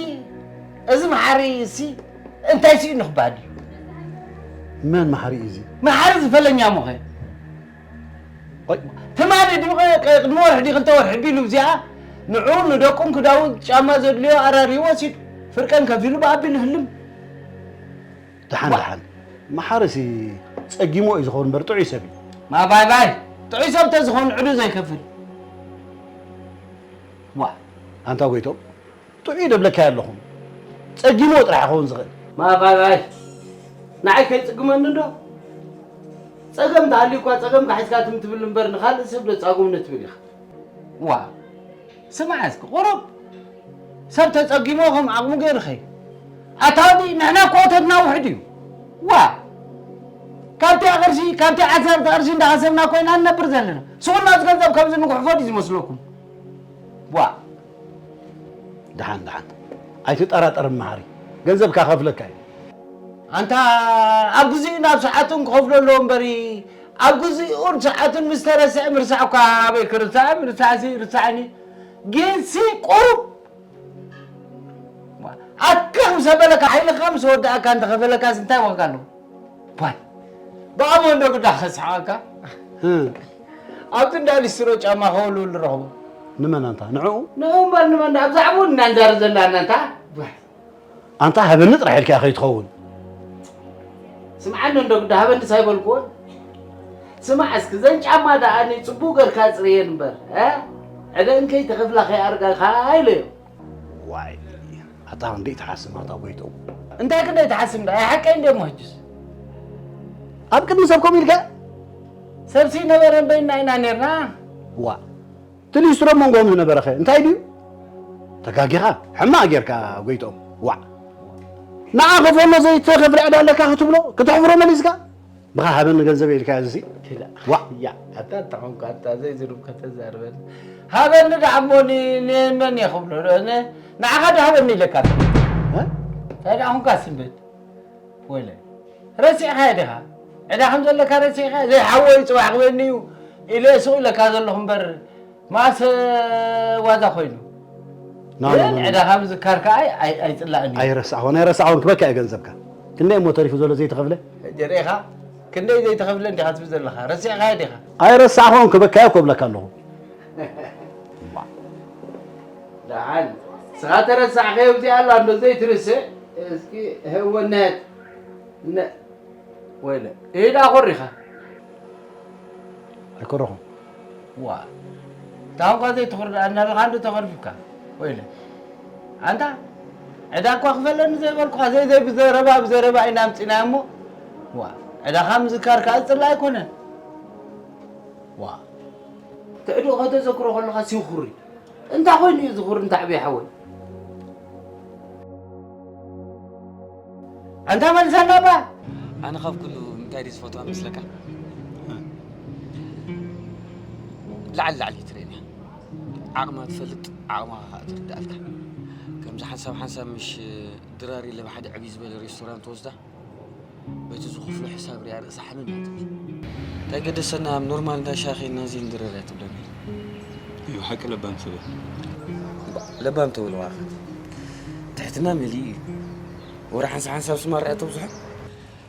እዚ መሓሪ እዚ እንታይ ስኢኑ ክበሃል እዩ? መን መሓሪ እዩ እዚ? መሓሪ ዝፈለኛ እሞ ኸ? ቆይ። ትማሊ ድዩ ኸ ቅድሚ ወርሒ ድዩ ክልተ ወርሒ ቢሉ እዚኣ ንዑ ንደቁን ክዳውንት ጫማ ዘድልዮ ኣራርዩ ወሲዱ። ፍርቀን ከፊሉ ብኣቢሉ ህልም። ደሓን፣ ዋ። ደሓን። መሓርሲ ጸጊሞ እዩ ዝኸውን እምበር ጥዑይ ሰብ እዩ። ማ ባይ ባይ። ጥዑይ ሰብ ተዝኸውን ዕዱ ዘይከፍል። ዋ። ኣንታ ጎይቶም፣ ጥዑይ ደብለካዮ ኣለኹም። ጸጊሞ ጥራሕ ይኸውን ዝኽእል። ማ ባይ ባይ። ንዓይ ከይጽግመኒ እንዶ? ጸገም ተሃልዩ እኳ ጸገምካ ሒዝካ ትም ትብል እምበር ንኻልእ ሰብ ዶ ጻጉምኒ ትብል ኢኻ? ዋ። ስማዕ እስኪ፣ ቁሩብ ሰብ ተጸጊሞ ከም ዓቕሙ ገይሩ ኸይ። ኣታ ወዲ፣ ንሕና እኮ እቶትና ውሑድ እዩ። ዋ! ካብቲ ቅርሺ፣ ካብቲ ዓሰርተ ቅርሺ እንዳኸሰብና ኮይና ንነብር ዘለና። ስቑና እዚ ገንዘብ ከምዚ ንጉሕፎ ድዩ ዝመስለኩም? ዋ! ደሓን፣ ደሓን። ኣይትጠራጠር መሓሪ። ገንዘብካ ከፍለካ እዩ። ኣንታ ኣብ ግዚኡ ናብ ሰዓቱን ክኸፍሎ ኣለዎ እምበሪ፣ ኣብ ግዚኡን ሰዓቱን ምስ ተረስዐ ምርሳዕ እኳ ኣበይ ክርሳዕ፣ ምርሳዕሲ ይርሳዕኒ። ግንሲ ቁሩብ ኣካ ምስ ኣበለካ፣ ሓይልኻ ምስ ወዳእካ እንተኸፈለካስ እንታይ ዋጋ ኣለዎ? ቧይ፣ ብኣሞ እንዶ ግዳ ከስሓቐካ። እ። ኣብቲ እንዳ ሊስትሮ ጫማ ከወልውል ንረኽቦ። ንመን ኣንታ? ንዕኡ? ንዕኡ እምበር ንመን? ኣብዛ ዓሙን ኢና ንዛረብ ዘለና ኣንታ። ቧይ። ኣንታ ሃበኒ ጥራሕ ኢልካ ከይትኸውን። ስምዓኒ እንዶ ግዳ ሃበኒስ ኣይበልኩዎን። ስማዕ እስኪ፣ ዘን ጫማ ደኣ ንጽቡቕ ገርካ ጽርየን እምበር፣ እ? ዕደን ከይተኸፍላ ከይኣርጋኻ ኢለዮ። ዋይ፣ ኣታ ክንደይ ትሓስም ኣታ ጎይቶም። እንታይ ክንደይ ትሓስም ደኣ? ኣይ ሓቀይ እንድየ እሞ ሕጅስ። ኣብ ቅድሚ ሰብ ከምኡ ኢልካ? ሰብሲ ነበረ በይንና ኢና ኔርና። ዋ፣ እቲ ሊስትሮ ኣብ መንጎኦም ዝነበረ ኸ እንታይ ድዩ? ተጋጊኻ ሕማቕ ጌርካ ጎይትኦም። ዋዕ፣ ንዓ ከፈሎ ዘይተኸፍለ ዕዳ ኣለካ ክትብሎ፣ ክተሕፍሮ መሊስካ? ብኻ ሃበኒ ገንዘብ ኢልካ እዚ። ክላ። ዋዕ። ያ፣ ኣታ እንታይ ኾንካ፣ ኣታ ዘይዝሩብ ከተዛርበኒ። ሃበኒ ደኣ እሞ ኒ-፣ ንመን እየ ክብሎ? ን-፣ ንዓኻ ዶ ሃበኒ ኢለካ? እ? እንታይ ደኣ ኾንካ ስንበት? ወይለ፣ ረሲዕኻዮ ዲኻ? ዕዳ ከም ዘለካ ረሲዕካ? ዘይሓወይ ጽባሕ ክበኒ እዩ ኢለ ስቕ ኢለካ ዘለኹ እምበር፣ ማሰ ዋዛ ኮይኑ። ኖ፣ ኖ፣ ግን ኖ፣ ኖ። ዕዳኻ ምዝካር ከኣ ኣይ-፣ ኣይ-፣ ኣይጽላእን እዩ። ኣይረሳዕኹን፣ ኣይረሳዕኹን፣ ክበካ እየ ገንዘብካ። ክንደይ እሞ ተሪፉ ዘሎ ዘይተኸፍለ? ሕጂ ርኢኻ? ክንደይ ዘይተኸፍለ እንዲኻ ትብል ዘለኻ? ረሲዕኻዮ ዲኻ? ኣይረሳዕኹን፣ ክበካዮ እኮ እብለካ ኣለኹ። ደሓን፣ ንስኻ ተረሳዕካዮ፣ እዚኣ ኣላ እንዶ ዘይትርስዕ። እስኪ ህወነት ነ-፣ ወይለ፣ ኢዳ ኮሪኻ? ኣይኮረኹን። ዋ፣ ታንኳ ዘይትኹር ደኣ እናበልካ እንዶ ተኸርፊፍካ? ወይለ፣ ኣንታ፣ ዕዳ እኳ ክፈለኒ ዘይበልኩኻ፣ ዘይ-፣ ዘይ-፣ ብዘረባ፣ ብዘረባ ኢና ኣምጺናዮ እሞ፣ ዋ፣ ዕዳኻ ምዝካር ከኣ ዝጽላእ ኣይኮነን። ዋ፣ ትዕድኡ ከተዘክሮ ከለኻ ሲኹሪ። እንታይ ኮይኑ እዩ ዝኹሪ፣ እንታይ ዕብየ ሓወይ? ኣንታ መልሰና እባ። ኣነ ካብ ኩሉ እንታይ ድዩ ዝፈትዋ መስለካ? ላዕሊ ላዕሊ ትርእየኒ። ዓቕማ ትፈልጥ፣ ዓቕማ ኸዓ ትርዳእልካ። ከምዚ ሓንሳብ ሓንሳብ ምሽ ድራር ኢለ ብሓደ ዕብይ ዝበለ ሬስቶራንት ወስዳ፣ በቲ ዝኸፍሎ ሕሳብ ሪኣ ርእሳ ሓመም እያ ትብል። እንታይ ገደሰና፣ ኣብ ኖርማል እንዳ ሻሂ ከይድና እዚ ንድረር እያ ትብለና። እዩ ሓቂ ለባም ሰብ። እባ ለባም ተብሎ ዋኸ። ትሕትና መሊኡ እዩ። ወረ ሓንሳብ ሓንሳብ ስማ ርኣያ ተብዝሖ።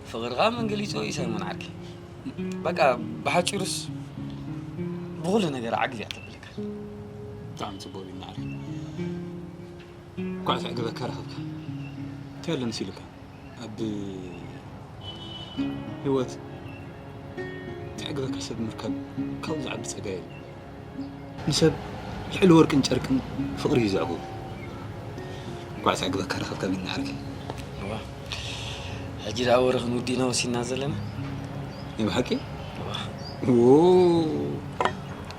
ፍቕርኻ መን ገሊጾ እዩ ሳይሞን ዓርከይ። በቃ ብሓጺሩስ ብኹሉ ነገር ዓግብ እያ ተብለካ። ብጣዕሚ ጽቡቕ እዩ ዓርከይ። እንኳዕ ዘዕገበካ ረኸብካ። እንታይ ኣሎ መሲሉካ? ኣብ ህይወት ዘዕግበካ ሰብ ምርካብ ካብኡ ዝዓቢ ጸጋ የለን። ንሰብ ልዕሊ ወርቅን ጨርቅን ፍቕሪ እዩ ዘዕግቦ። እንኳዕ ዘዕግበካ ረኸብካ ቢኒ ዓርከይ። እዋ፣ ሕጂ ደኣ ወረ ክንውድእ ኢና ወሲንና ዘለና። ናይ ብሓቂ? እዋ። ዎ፣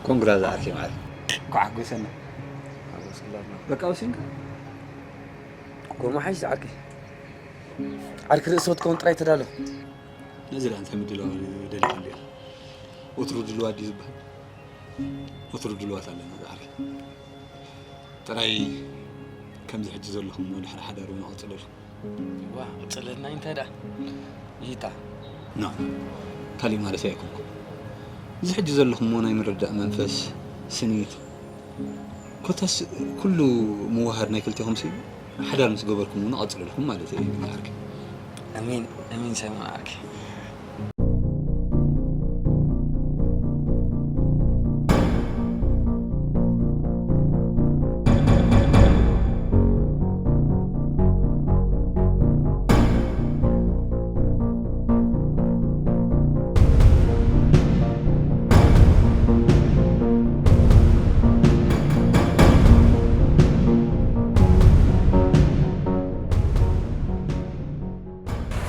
ኮንግራ ዝዓርከይ ማዕረ። እንኳዕ ሓጎሰና። ሓጎስ ኩላትና። በቃ ወሲንካ? ጎማ ሓይሽ ዝዓርከይ። ዓርኪ ርእሲ ክትከውን ጥራይ ተዳሎ። ነዚ ደኣ እንታይ ምድላው ደሊኻ እንዲኻ? ወትሩ ድልዋት ድዩ ዝበሃል? ወትሩ ድልዋት ኣለና ዝዓርከይ። ጥራይ ከምዚ ሕጂ ዘለኹም ድሕሪ ሓዳር እውን ቀጽለሉ። ዋ፣ ቀጽለልና እንታይ ደኣ? ይታ። ኖ፣ ካሊእ ማለት ኣይኮንኩ። እዚ ሕጂ ዘለኹሞ ናይ ምርዳእ መንፈስ፣ ስኒት፣ ኮታስ ኩሉ ምውሃድ ናይ ክልቴኹም ሲ ሓዳር ምስ ገበርኩም እውን ቀጽለልኩም ማለት እየ ዓርከይ። ኣሜን፣ ኣሜን ሳይሞን ዓርከይ።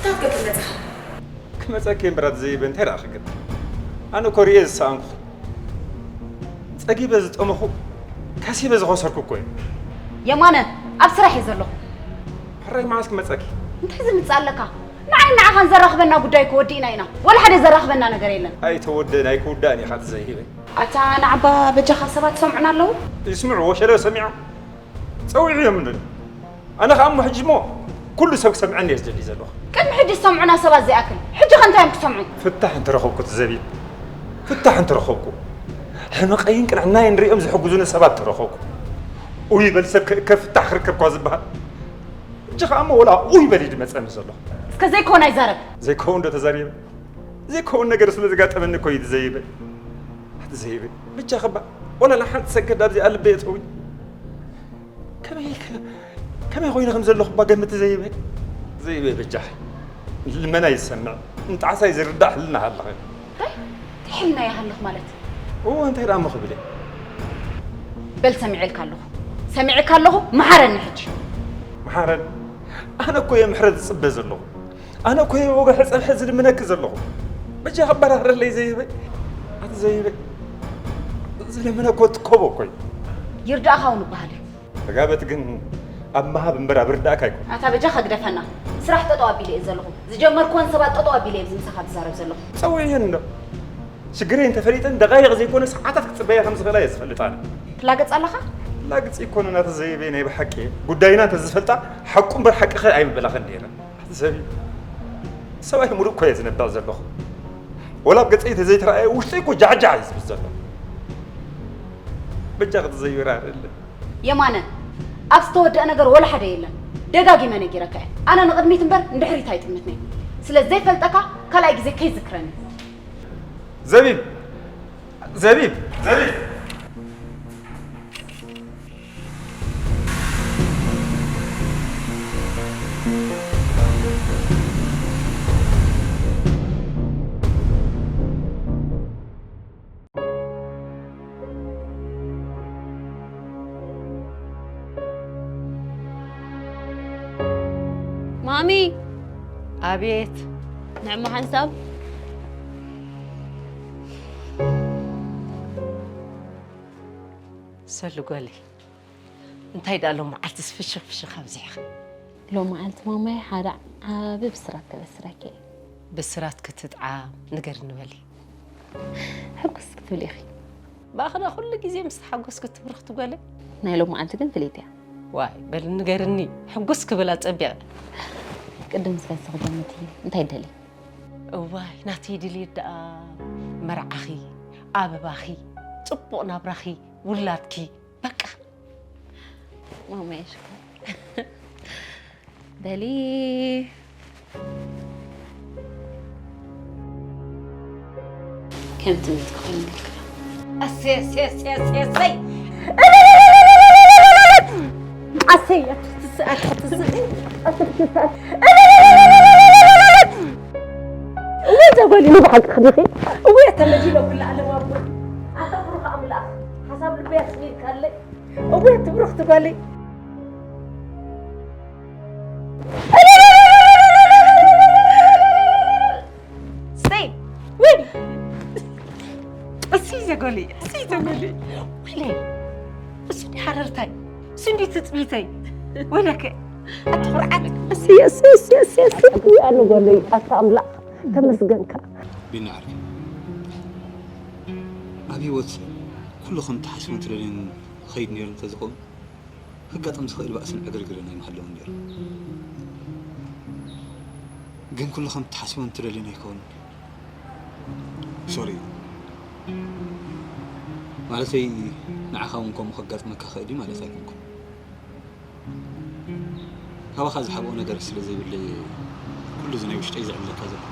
እንታይ ክትገብር መጺኻ? ክመጸኪ እምበር ኣቲ ዘይበ እንታይ ደኣ ክገብር? ኣነ እኮ ርእየ ዝሰኣንኩ፣ ጸጊበ ዝጠመኹ፣ ከሲበ ዝኸሰርኩ እኮ እየ። የማነ፣ ኣብ ስራሕ እየ ዘለኹ። ሕራይ መዓስ ክመጸኪ? እንታይ ዝምጽእ ኣለካ? ንዓይ ንዓኻን ዘራኽበና ጉዳይ እኮ ወዲእና ኢና። ወላ ሓደ ዘራኽበና ነገር የለን። ኣይተወደን ኣይክውዳእን ኢኻ ትዘይበ። ኣታ ንዓባ በጃኻ ሰባት ይሰምዑና ኣለዉ። ይስምዑ፣ ወሸለ ሰሚዖም። ጸዊዑ እዮም ንብል። ኣነ ኸኣ እሞ ሕጂ እሞ ኩሉ ሰብ ክሰምዐኒ እየ ዝደሊ ዘለኹ። ቅድሚ ሕጂ ዝሰምዑና ሰባት ዘይኣክል፣ ሕጂ ኸ እንታይ እዮም ክሰምዑ? ፍታሕ እንተረኸብኩ ትዘብየ። ፍታሕ እንተረኸብኩ። ሕመቐይን ቅንዕናይን ሪኦም ዝሕግዙኒ ሰባት እንተረኸብኩ። ኡይ በል ሰብ ከ-፣ ከፍታሕ ክርከብኳ ዝበሃል። ሕጂ ኸኣ እሞ ወላ ኡይ በል እዩ ዝመጸኒ ዘሎ። እስከ ዘይከውን ኣይዛረብ። ዘይከውን ዶ ተዛሪበ? ዘይከውን ነገር ስለ ዘጋጠመኒ እኮ እዩ ዘይበ። ኣቲ ዘይበ። ብቻ ኸባ ወላ ሓንቲ ሰከንድ ኣብዚኣ ልበይ የጸውይ። ከመይ ኢልካ፣ ከመይ ኮይነ ከም ዘለኹ እባ ገምቲ ዘይበ። ዘይበ በጃኻ። ልመና ይሰምዕ፣ እንጣዕሳይ ዝርዳእ ሕልና ሃለኸ። እንታይ? እንታይ ሕልና ይሃልኽ ማለት? እዎ፣ እንታይ ደኣ እሞ ክብል እየ? በል ሰሚዐልካ ኣለኹ። ሰሚዐልካ ኣለኹ፣ መሓረኒ ሕጂ። መሓረኒ? ኣነ እኮ እየ ምሕረት ዝጽበ ዘለኹ። ኣነ እኮ እየ ወግሐ ጸንሐ ዝልምነኪ ዘለኹ። በጃኻ ኣበራህረለይ ዘይበ። ኣቲ ዘይበ። ዝለምነ እኮ ትከቦ እኮ እዩ። ይርዳእኻ እውን እበሃል እዩ። ተጋበት ግን ኣብ ምሃብ እምበር ኣብ ርዳእካ ኣይኮን። ኣታ በጃኻ ግደፈና። ስራሕ ጠጠው ኣቢለ እየ ዘለኹ። ዝጀመርኩወን ሰባት ጠጠው ኣቢለ እየ ኣብዚ ምሳኻ ዝዛረብ ዘለኹ። ጸውዕየን እንዶ። ሽግረይ እንተፈሊጠን ደቓይቕ ዘይኮነ ሰዓታት ክጽበያ ከም ዝኽእላ እየ ዝፈልጥ ኣነ። ትላገጽ ኣለኻ? ላግጺ ኣይኮነን ኣቲ ዘቢበይ፣ ናይ ብሓቂ ጉዳይና እንተዝፈልጣ ሓቁ እምበር ሓቂ ከ ኣይምበላኸን ነይረን። ኣቲ ዘቢብ፣ ሰብኣይ ሙሉእ እኮ እየ ዝነብዕ ዘለኹ። ወላ ኣብ ገጸይ እንተዘይተራእየ ውሽጠይ እኮ ጃዕጃዕ እዩ ዝብል ዘሎ። በጃ ክትዘይብራ ኣርእለ። የማነ፣ ኣብ ዝተወደአ ነገር ወላ ሓደ የለን። ደጋጊመ ነጊረካ እየ። ኣነ ንቕድሚት እምበር ንድሕሪት ኣይጥምትን እየ። ስለ ዘይፈልጠካ ካልኣይ ግዜ ከይዝክረኒ። ዘቢብ! ዘቢብ! ዘቢብ! ማሚ! ኣቤት። ንዕማ ሓንሳብ። ሰሉ ጓለይ፣ እንታይ ደኣ ሎም መዓልትስ ፍሽኽ ፍሽኽ ኣብዚሕኺ? ሎም መዓልቲ ማማይ ሓደ ዓቢ ብስራት ከበስረኪ እየ። ብስራት ክትጥዓም ንገርኒ በሊ። ሕጉስ ክትብሊ ኢኺ። ብኣኽና ኩሉ ግዜ ምስ ተሓጎስኪ ትብርኽቲ ጓለይ። ናይ ሎም መዓልቲ ግን ፍልይቲ እያ። ዋይ በሊ ንገርኒ፣ ሕጉስ ክብል ኣጸቢቐ። ቅድም እስከ ንስኺ ገምቲ፣ እንታይ ትደልዪ? እዋይ ናተይ ድልየት ደኣ መርዓኺ፣ ኣበባኺ፣ ጽቡቕ ናብራኺ፣ ውላድኪ፣ በቃ። ማማየ ሽኮር። በሊ። ከም ትምኒትኪ ኮይኑልኪ። ኣሰይ ኣሰይ ኣሰይ ኣሰይ ኣሰይ። ኣሰይ ኣትክትስ ኣትክትስ። እወ ዘጎሊኒ ብሓቂ ክዲኺ። እወ ተመዲሎ ኩሉ ዓለም ኣቦ። ኣታ ብሩኽ ኣምላኽ ሓሳብ ልበይ ኣስሚርካለይ። እወ ትብርኽቲ ጓለይ። ሰይ ወይ። እሲ ዘጎሊ እሲ ዘጎሊ። ወይለይ። እሱ እንዲ ሓረርታይ እሱ እንዲ ትጽቢተይ። ወይለከ ኣቲ ኩርዓት። እሲ እሲ እሲ እሲ እሲ። ኣነ ጓለይ ኣታ ኣምላኽ ተመስገንካ። ቢኒ ዓርከይ፣ ኣብ ህይወት ኩሉ ከም ትሓስቦን ትደልዮን ክኸይድ ነይሩ እንተዝኸውን፣ ከጋጥም ዝኽእል ባእስን ዕግርግርን ኣይምሃለወን ነይሩ። ግን ኩሉ ከም ትሓስቦን ትደልዮን ኣይከውንን። ሶሪ። ማለተይ፣ ንዓኻ እውን ከምኡ ከጋጥመካ ክእል እዩ ማለት ኣይኮንኩን። ካባኻ ዝሓብኦ ነገር ስለ ዘይብለይ ኩሉ እዚ ናይ ውሽጠይ ዝዕብለካ ዘሎ።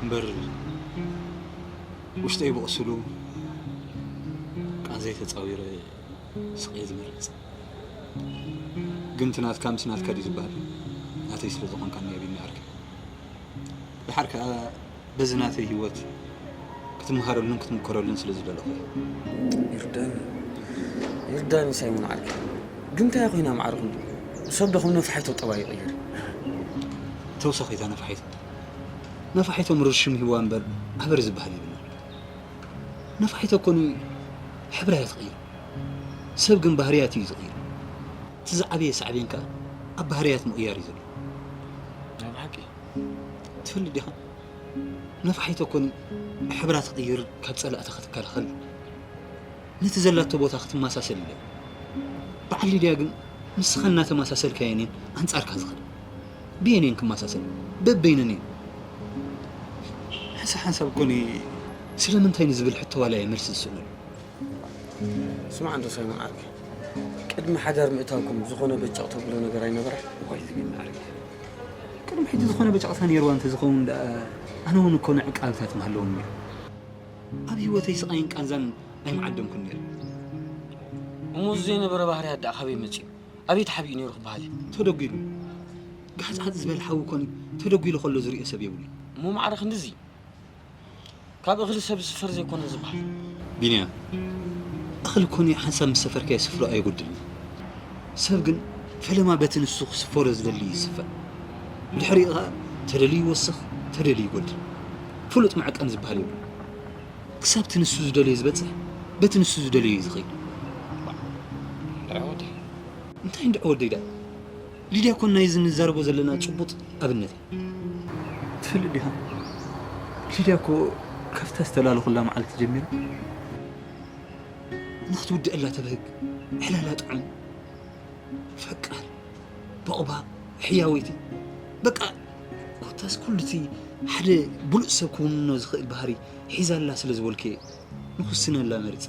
እምበር ውሽጠይ ብቕሱሉ ቃንዘይ ተጻዊረ ስቕ እየ ዝመርጽ። ግን እቲ ናትካ ምስ ናትካ ድዩ ዝበሃል? ናተይ ስለ ዝኾንካ እኒኦ ቢኒ ዓርከይ። ደሓር ከኣ በዚ ናተይ ህይወት ክትምሃረሉን ክትምከረሉን ስለ ዝደለኹ እየ። ይርዳኒ፣ ይርዳኒ ሳይሞን ዓርከይ። ግን እንታይ ኮይና ማዕረ ክንዱ? ሰብ ዶ ከም ነፋሒቶ ጠባይ ይቕይር? ተውሳኺታ ነፋሒቶ። ነፋሒቶ ምሩር ሽም ሂዋ እምበር ኣበር ዝበሃል የብሉን። ነፋሒቶ እኮ ንሕብራ እያ ትቕይር። ሰብ ግን ባህርያት እዩ ዝቕይር። እቲ ዝዓበየ ሳዕቤን ከኣ ኣብ ባህርያት ምቕያር እዩ ዘሎ። ናይ ብሓቂ? ትፈልጥ ዲኻ? ነፋሒቶ እኮ ንሕብራ ትቕይር፣ ካብ ጸላእታ ክትከላኸል፣ ነቲ ዘላቶ ቦታ ክትመሳሰል ኢለ። በዓል ሊድያ ግን ንስኻ እናተመሳሰልካየን እየን ኣንጻርካ ዝኸዳ። ብየን እየን ክመሳሰል? በበይነን እየን። ሕንሳ ሓንሳብ እኮ ኒ-፣ ስለምንታይ ንዝብል ሕቶ ዋላ እየ መልሲ ዝስእነሉ። ስማዕ እንዶ ሳይሞን ዓርከይ፣ ቅድሚ ሓዳር ምእታውኩም ዝኾነ በጨቕ ተብሎ ነገር ኣይነበረ? እዋይ ዝብል ዓርከይ፣ ቅድሚ ሕጂ ዝኾነ በጨቕታ ነይርዋ እንተዝኸውን ደኣ ኣነ እውን እኮ ንዕቃብታት ምሃለዎም ነይሩ። ኣብ ህይወተይ ስቓይን ቃንዛን ኣይምዓደምኩን ነይረ። እሞ እዚ ዘይነበረ ባህርያት ደኣ ካበይ መጺኡ? ኣበይ ተሓቢኡ ነይሩ ክበሃል እዩ? ተደጒሉ። ጋሕጻጽ ዝበል ሓዊ ኮኒ ተደጒሉ ከሎ ዝርእዮ ሰብ የብሉን። እሞ ማዕረ ክንድዚ? ካብ እኽሊ ሰብ ዝስፈር ዘይኮነ ዝበሃል። ቢንያም፣ እኽሊ ኮኒ ሓንሳብ ምስ ሰፈርካዮ ስፍሮ ኣየጎድልን። ሰብ ግን ፈለማ በቲ ንሱ ክስፈሮ ዝደሊ ይስፈር። ብድሕሪኡ ኸኣ ተደልዩ ይወስኽ፣ ተደልዩ ይጎድል። ፍሉጥ መዐቀኒ ዝበሃል የብሉን። ክሳብ እቲ ንሱ ዝደለዮ ዝበጽሕ፣ በቲ ንሱ ዝደለዮ እዩ ዝኸይድ። እንታይ እንድዒ ወደይ ደኣ? ሊድያ እኮ ናይዚ ንዛረቦ ዘለና ጭቡጥ ኣብነት እያ። ትፈልጥ ዲኻ? ሊድያ እኮ ካብታ ዝተላለኹላ መዓልቲ ጀሚራ ንኽትውድአላ ተብህግ፣ ዕላላ ጥዑም፣ ፈቃር፣ በቑባ፣ ሕያወይቲ፣ በቃ ኮታስ ኩሉ እቲ ሓደ ብሉጽ ሰብ ክውንኖ ዝኽእል ባህሪ ሒዛላ ስለ ዝበልኩ እየ ንኽውስነላ መሪጸ።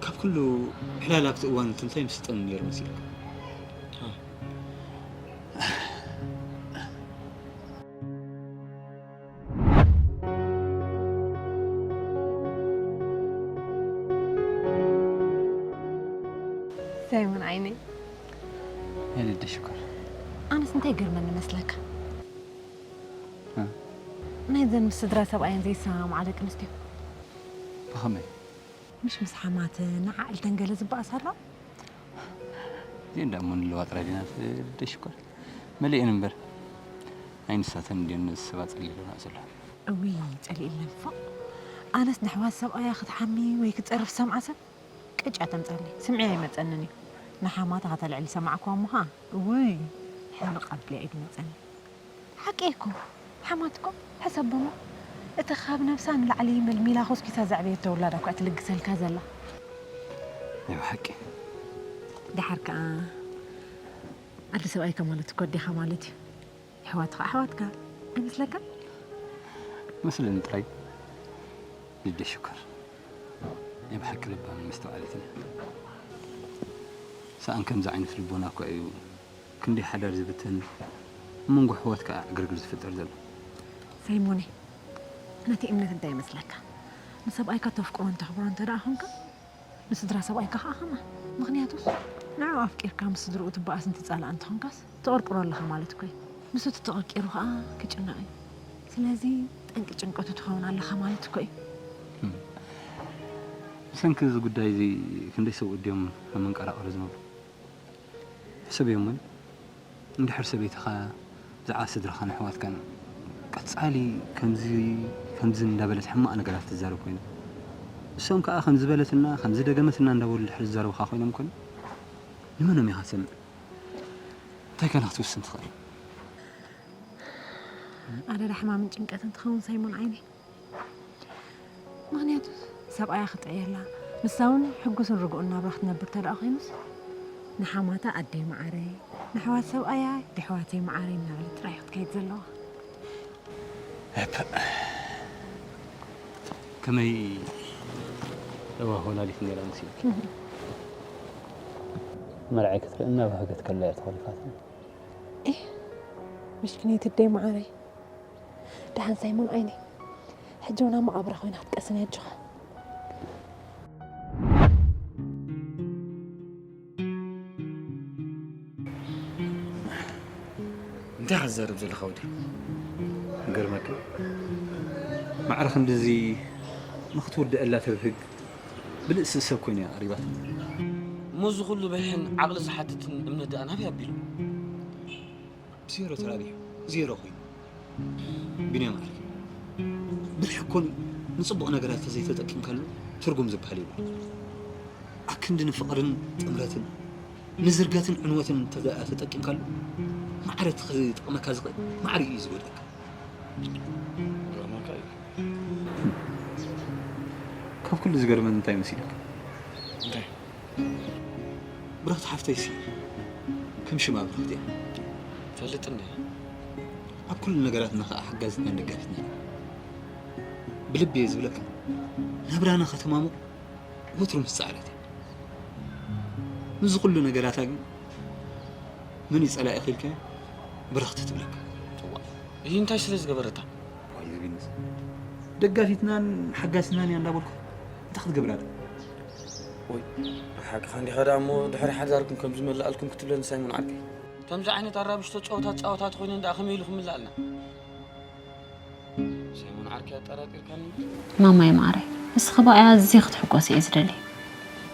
ካብ ኩሉ ዕላል ኣብቲ እዋን እቲ እንታይ ምስጠኒ ነይሩ መሲልካ? ሳይሞን ዓይነይ፣ የልደ ሽኮር። ኣነስ እንታይ ይገርመኒ መስለካ? እ? ናይዘን ምስ ስድራ ሰብኣየን ዘይሰማምዓ ደቂ ኣንስትዮ። ብኸመይ? ምሽ ምስ ሓማተን ንዓዕልተን ገለ ዝበኣሳ ኣሎ። እዚአን ደኣ እሞ ንለዋ ጥራይ ዲና ልደ ሽኮር? መሊአን እምበር። ኣይንሳተን እንድየን ነዚ ሰብ ኣጸሊሉና ዘሎ። እውይ ጸሊእለን ፎእ። ኣነስ ነሕዋት ሰብኣያ ክትሓሚ ወይ ክትጸርፍ ሰምዓ ሰብ ቅጫ ተምጻለይ ስምዒ ኣይመጸንን እዩ። ንሓማታ ከተልዕል ሰማዕክዋ እሞ ኸኣ እውይ ሕንቕ ኣቢላ ኢድ መጸኒ። ሓቂ እኮ ሓማት እኮ ሕሰቦሞ እቲ ካብ ነብሳ ንላዕሊ መልሚላ ኮስኪሳ ዘዕበየቶ ውላዳ እኮ እያ ትልግሰልካ ዘላ። ናይ ብሓቂ ደሓር ከኣ ኣደ ሰብኣይካ ማለት እኮ ኣዴኻ ማለት እዩ። ኣሕዋትኻ ኣሕዋትካ ኣይመስለካ? መስለኒ ጥራይ ልደ ሽኮር ናይ ብሓቂ ለባምን መስተውዓሊትን እያ። ሰኣን ከምዚ ዓይነት ልቦና እኳ እዩ ክንደይ ሓዳር ዝብትን ኣብ መንጎ ኣሕዋት ከዓ ዕግርግር ዝፍጠር ዘሎ። ሳይሞኔ ነቲ እምነት እንታይ ይመስለካ? ንሰብኣይካ ተፍቅሮ እንተኽብሮ እንተ ደኣ ኾንካ ንስድራ ሰብኣይካ ከዓ ኸማ። ምኽንያቱስ ንዕኡ ኣፍቂርካ ምስ ስድርኡ ትበኣስ እንትጻላእ እንተኾንካስ ትቕርቅሮ ኣለኻ ማለት እኮ እዩ። ንሱ ትተቐርቂሩ ከዓ ክጭነቕ እዩ። ስለዚ ጠንቂ ጭንቀቱ ትኸውን ኣለኻ ማለት እኮ እዩ። ብሰንኪ እዚ ጉዳይ እዚ ክንደይ ሰብኡት ድዮም ኣብ መንቀራቕሮ ዝነብሩ? ሕሰብዮ እሞ እንድሕር ሰበይትኻ ብዛዕባ ስድራኻን ኣሕዋትካን ቀጻሊ ከምዚ ከምዚ እንዳበለት ሕማቕ ነገራት ትዛረብ ኮይና እሶም ከኣ ከምዚ በለትና ከምዚ ደገመትና እንዳበሉ ድሕሪ ዝዛረቡኻ ኮይኖም ኮን ንመኖም ኢኻ ትሰምዕ? እንታይ ከ ክትውስን ትኽእል? ኣደዳ ሕማምን ጭንቀትን ትኸውን ሳይሞን ዓይነይ። ምኽንያቱ ሰብኣያ ክጥዕየላ ንሳ እውን ሕጉስን ርጉእን ናብራ ክትነብር ተደኣ ኮይኑስ ንሓማታ ኣደይ መዓረይ ንኣሕዋት ሰብኣያ ደሕዋተይ መዓረይ እናበለት ጥራይ ክትከይድ ዘለዋ። እፐ ከመይ እዋ ወላዲት ነይራ መሲልኪ? መርዓይ ክትርኢ እናባህገት ከላ እያ ተኾሊፋትኒ። ኤህ፣ ምሽክነይቲ ኣደይ መዓረይ። ደሓን ሳይሞን ዓይነይ፣ ሕጂ እውን ኣብ መቓብራ ኮይና ክትቀስን እያ ኣጆኻ። እንታይ ኢኻ ትዛረብ ዘለኻ ወዲ? ገርመካ ማዕረ ክንድዚ ንክትውድአላ ተብህግ ብልእሲ ሰብ ኮይና እያ ቀሪባትኒ። እሞ እዚ ኩሉ ብልሕን ዓቕሊ ዝሓትትን እምነት ደኣ ናበይ ኣቢሉ? ብዜሮ ተራቢሑ ዜሮ ኮይኑ። ቢንያም ዓርከይ፣ ብልሒ እኮ ንጽቡቕ ነገራት ተዘይተጠቂምካሉ ትርጉም ዝበሃል የብሉ። ኣክንዲ ንፍቕርን ጥምረትን ንዝርገትን ዕንወትን እንተ ደኣ ተጠቂምካሉ ማዕረ እቲ ክጠቕመካ ዝኽእል ማዕሪኡ እዩ ዝጎድኣካ። ካብ ኩሉ ዝገርመን እንታይ መሲልካ? እንታይ? ብረኽቲ ሓፍተይሲ ከም ሽማ ብረኽቲ እያ። ፈልጥ እንደ ኣብ ኩሉ ነገራትና ከዓ ሓጋዚትናን ደጋፊትናን እያ። ብልቢ እየ ዝብለካ፣ ናብራና ከተማሙቕ ወትሩ ምስ ፃዕረት እያ። ምስዚ ኩሉ ነገራታ ግን መን እዩ ፀላኢኺ ኢልካዮ ብረኽቲ ትብለካ። እዋ፣ እዚ እንታይ ስለ ዝገበረታ? ዋይ ዘቢንስ፣ ደጋፊትናን ሓጋዚትናን እያ እንዳበልኩ እንታይ ክትገብራ ዶ? ወይ ሓቅኻ እንዲኻ ደኣ እሞ ድሕሪ ሓዳርኩም ከም ዝመልኣልኩም ክትብለኒ ሳይሞን ዓርከይ። ከምዚ ዓይነት ኣራብሽቶ ጨወታ ጫወታት ኮይነን ደኣ ከመይ ኢሉ ክምልኣልና? ሳይሞን ዓርከይ ኣጠራጢርካኒ። ማማይ ማዕረይ፣ ንስኺ ብኣይ ኣዝየ ክትሕጎሲ እየ ዝደሊ።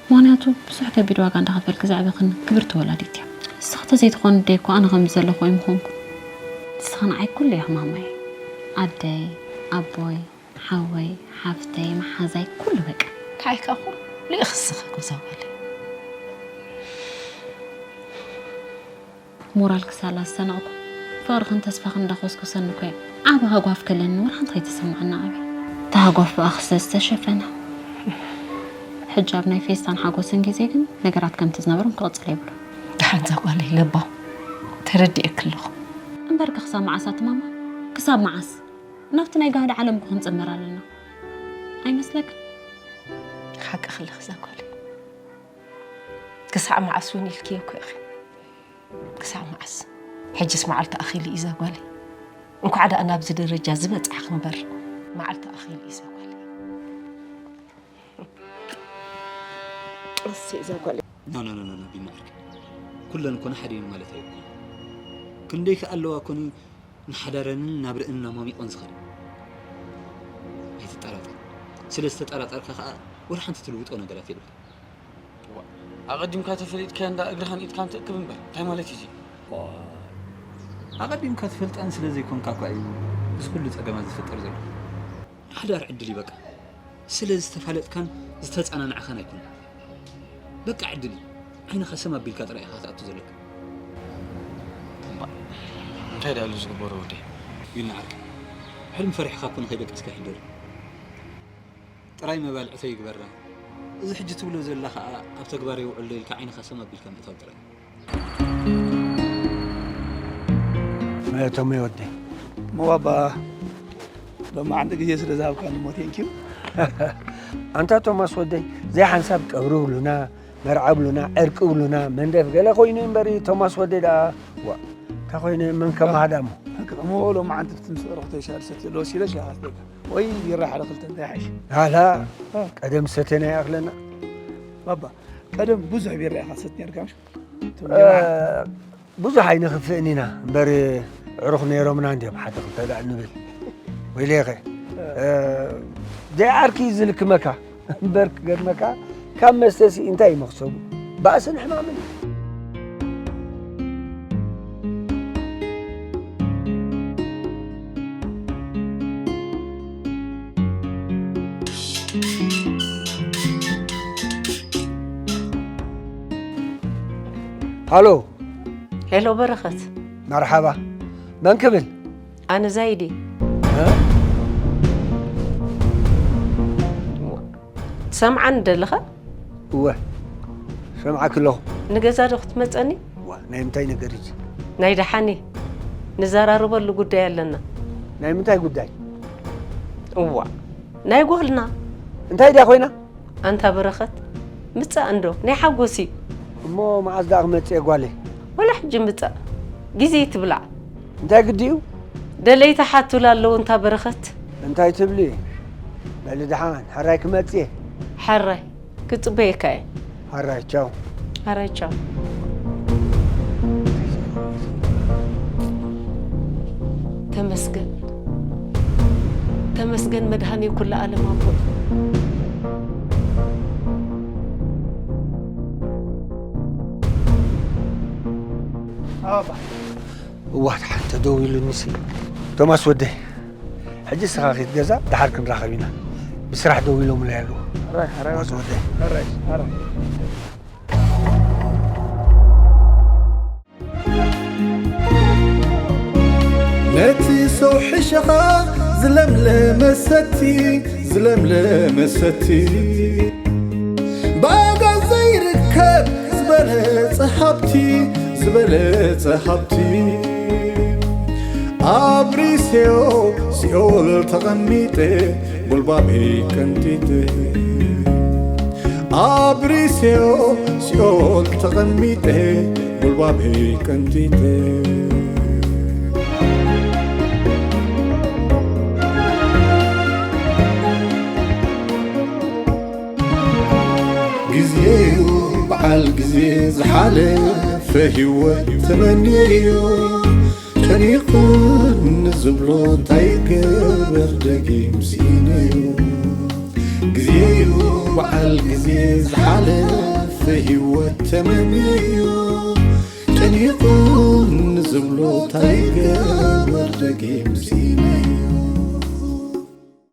ምኽንያቱ ብዙሕ ከቢድ ዋጋ እንዳኸፈልኪ ዘዕበኽኒ ክብርቲ ወላዲት እያ። ንስኺ ተዘይትኾኒ ኣደይ እኮ ኣነ ከምዚ ዘለኹ ኣይምኾንኩ። ንስኺ ንዓይ ኩሉ ኢኺ ማማይ። ኣደይ፣ ኣቦይ፣ ሓወይ፣ ሓፍተይ፣ መሓዛይ፣ ኩሉ በቃ። ካይካ ኩሉ ኢኺ ንስኺ ጎዛጓለ። ሞራል ክሳላ ዝሰነቕኩ፣ ፍቕርኽን ተስፋኽን እንዳኾስኮሰኒ እኮ እየ። ዓቢ ሃጓፍ ከለኒ ወላ ሓንቲ ከይተሰምዓና ኣበይ። እቲ ሃጓፍ ብኣኺ ስለ ዝተሸፈነ፣ ሕጂ ኣብ ናይ ፌስታን ሓጎስን ግዜ ግን ነገራት ከምቲ ዝነበሮም ክቕጽል የብሉን። ደሓን እዛ ጓለይ ለባም፣ ተረዲኤኪ ኣለኹ። እምበርከ ክሳብ መዓስ ኣቲ ማማ? ክሳብ መዓስ? ናብቲ ናይ ጋህዲ ዓለም እኮ ክንጽንበር ኣለና። ኣይመስለክን? ሓቅኺ ኣለኺ እዛ ጓለይ። ክሳዕ መዓስ እውን ኢልክዮ እኮ ኢኺ። ክሳዕ መዓስ? ሕጅስ መዓልቲ ኣኺሉ እዩ እዛ ጓለይ። እንኳዕ ደኣ ናብዚ ደረጃ ዝበጻሕኺ እምበር፣ መዓልቲ ኣኺሉ እዩ እዛ ጓለይ። እሰይ እዛ ጓለይ። ኖ፣ ኖ፣ ኖ፣ ኖ፣ ኖ፣ ቢኒ ዓርከይ። ኩለን ኮነ ሓደ እየን ማለት ኣይኮነን። ክንደይ ከ ኣለዋ ኮኒ ንሓዳረንን ናብረአንን ኣማሚቖን ዝኸዳ? ኣይትጠራጠር። ስለ ዝተጠራጠርካ ከኣ ወላ ሓንቲ ትልውጦ ነገራት የብልካን። ዋ፣ ኣቐዲምካ ተፈሊጥካዮ እንዳ እግርኻን ኢድካን ትእክብ እምበር፣ እንታይ ማለት እዩ እዚ? ዋ፣ ኣቐዲምካ ትፈልጠን ስለ ዘይኮንካ እኳ እዩ እዚ ኩሉ ጸገማት ዝፍጠር ዘሎ። ሓዳር ዕድል እዩ በቃ። ስለ ዝተፋለጥካን ዝተጸናናዕካን ኣይኮነን። በቃ ዕድል እዩ። ዓይንኻ ሰም ኣቢልካ ጥራይ ኢኻ ክትኣቱ ዘለካ። እምባእ፣ እንታይ ደኣ ኣሎ ዝግበሮ ወደይ? ቢኒ ዓርከይ፣ ሕልሚ ፈሪሕኻ እኮ ንኸይደቀስካ ይሕደር። ጥራይ መባልዕተይ ይግበራ። እዚ ሕጂ ትብሎ ዘላ ኸኣ ኣብ ተግባር የውዕሎ ኢልካ ዓይንኻ ሰም ኣቢልካ ምእታው ጥራይ። ቶሜ ወደይ። እሞ ባባ፣ ሎማዓንቲ ግዜ ስለ ዝሃብካኒ እሞ ቴንኪዩ። ኣንታ ቶማስ ወደይ፣ ዘይሓንሳብ ቀብሪ ብሉና፣ መርዓ ብሉና፣ ዕርቂ ብሉና፣ መንደፍ ገለ ኮይኑ እምበሪ ቶማስ ወደይ ደኣ፣ ዋ፣ እንታይ ኮይነ መን ከማኻ ደኣ እሞ? እሞ ሎማዓንቲ ብቲ ምስ ዕሩኽተይ ሻሂ ዝሰትየሉ ወሲደ ሻሂ ከስትየካ። ወይ ቢራ ሓደ ክልተ እንታይ ይሓይሽ? ኣላ፣ እ። ቀደም ዝሰተና ይኣኽለና። ባባ፣ ቀደም ብዙሕ ቢራ ኢኻ ትሰቲ ነርካ፣ ምሽ? እቶም እ፣ ጀማዓ። ብዙሕ ኣይንኽፍእን ኢና እምበር፣ ዕሩኽ ነይሮምና እንድዮም፣ ሓደ ክልተ ደኣ ንብል። ወይለኸ፣ እ። እ፣ ዘይዓርኪ እዩ ዝልክመካ እምበር፣ ክገርመካ፣ ካብ መስተሲ እንታይ እዩ መኽሰቡ? ባእስን ሕማምን። ሃሎ። ሄሎ በረኸት። መርሓባ። መን ክብል? ኣነ ዛይዲ። እ? ትሰምዓኒ ደለኻ? እወ፣ ሰምዓኪ ኣለኹ። ንገዛ ዶ ክትመጸኒ? ዋ፣ ናይ ምንታይ ነገር እዩ እዚ? ናይ ደሓን እዩ። ንዘራረበሉ ጉዳይ ኣለና። ናይ ምንታይ ጉዳይ? እዋ፣ ናይ ጓልና። እንታይ ድያ ኮይና? ኣንታ በረኸት፣ ምጻእ እንዶ፣ ናይ ሓጎስ እዩ። እሞ መዓስ ደኣ ክመጽእ እየ ጓለይ? ወላ ሕጂ ምጻእ፣ ግዜ ኣይትብላዕ። እንታይ ግዲ እዩ? ደለይቲ ሓቱላ ኣለዉ፣ እንታ በረኸት። እንታይ ትብሊ? በሊ ደሓን፣ ሕራይ ክመጽእ እየ። ሕራይ፣ ክጽበየካ እየ። ሕራይ፣ ቻው። ሕራይ፣ ቻው። ተመስገን፣ ተመስገን መድሃኔ ኩሉ ዓለም ኣቦ። ኣባ። እዋ፣ ደሓን ተደዊሉኒሲ። ቶማስ ወደይ፣ ሕጂ ንስኻ ኺድ ገዛ፣ ደሓር ክንራኸብ ኢና። ብስራሕ ደዊሎምለይ ኣለዉ። ሕራይ፣ ሕራይ ቶማስ ወደ። ወደይ። ሕራይ፣ ሕራይ። ነቲ ሰው ሕሸኻ ዝለምለመ ሰቲ፣ ዝለምለመ ሰቲ። ብኣጋ ዘይርከብ ዝበለጸ ሃብቲ፣ ዝበለጸ ሃብቲ። ኣብ ሪስዮ ሲኦል ተቐሚጠ፣ ጉልባበይ ቀንጢጠ። ኣብ ሪስዮ ሲኦል ተቐሚጠ፣ ጉልባበይ ቀንጢጠ። ግዜዩ በዓል ግዜ ዝሓለፈ ህይወት ተመንየዮ። ጨኒቑኒ ዝብሎ እንታይ ይገበር ደጊም ስኢነዮ። ግዜዩ በዓል ግዜ ዝሓለፈ ህይወት ተመንየዮ። ጨኒቑኒ ዝብሎ እንታይ ይገበር ደጊም ስኢነዮ።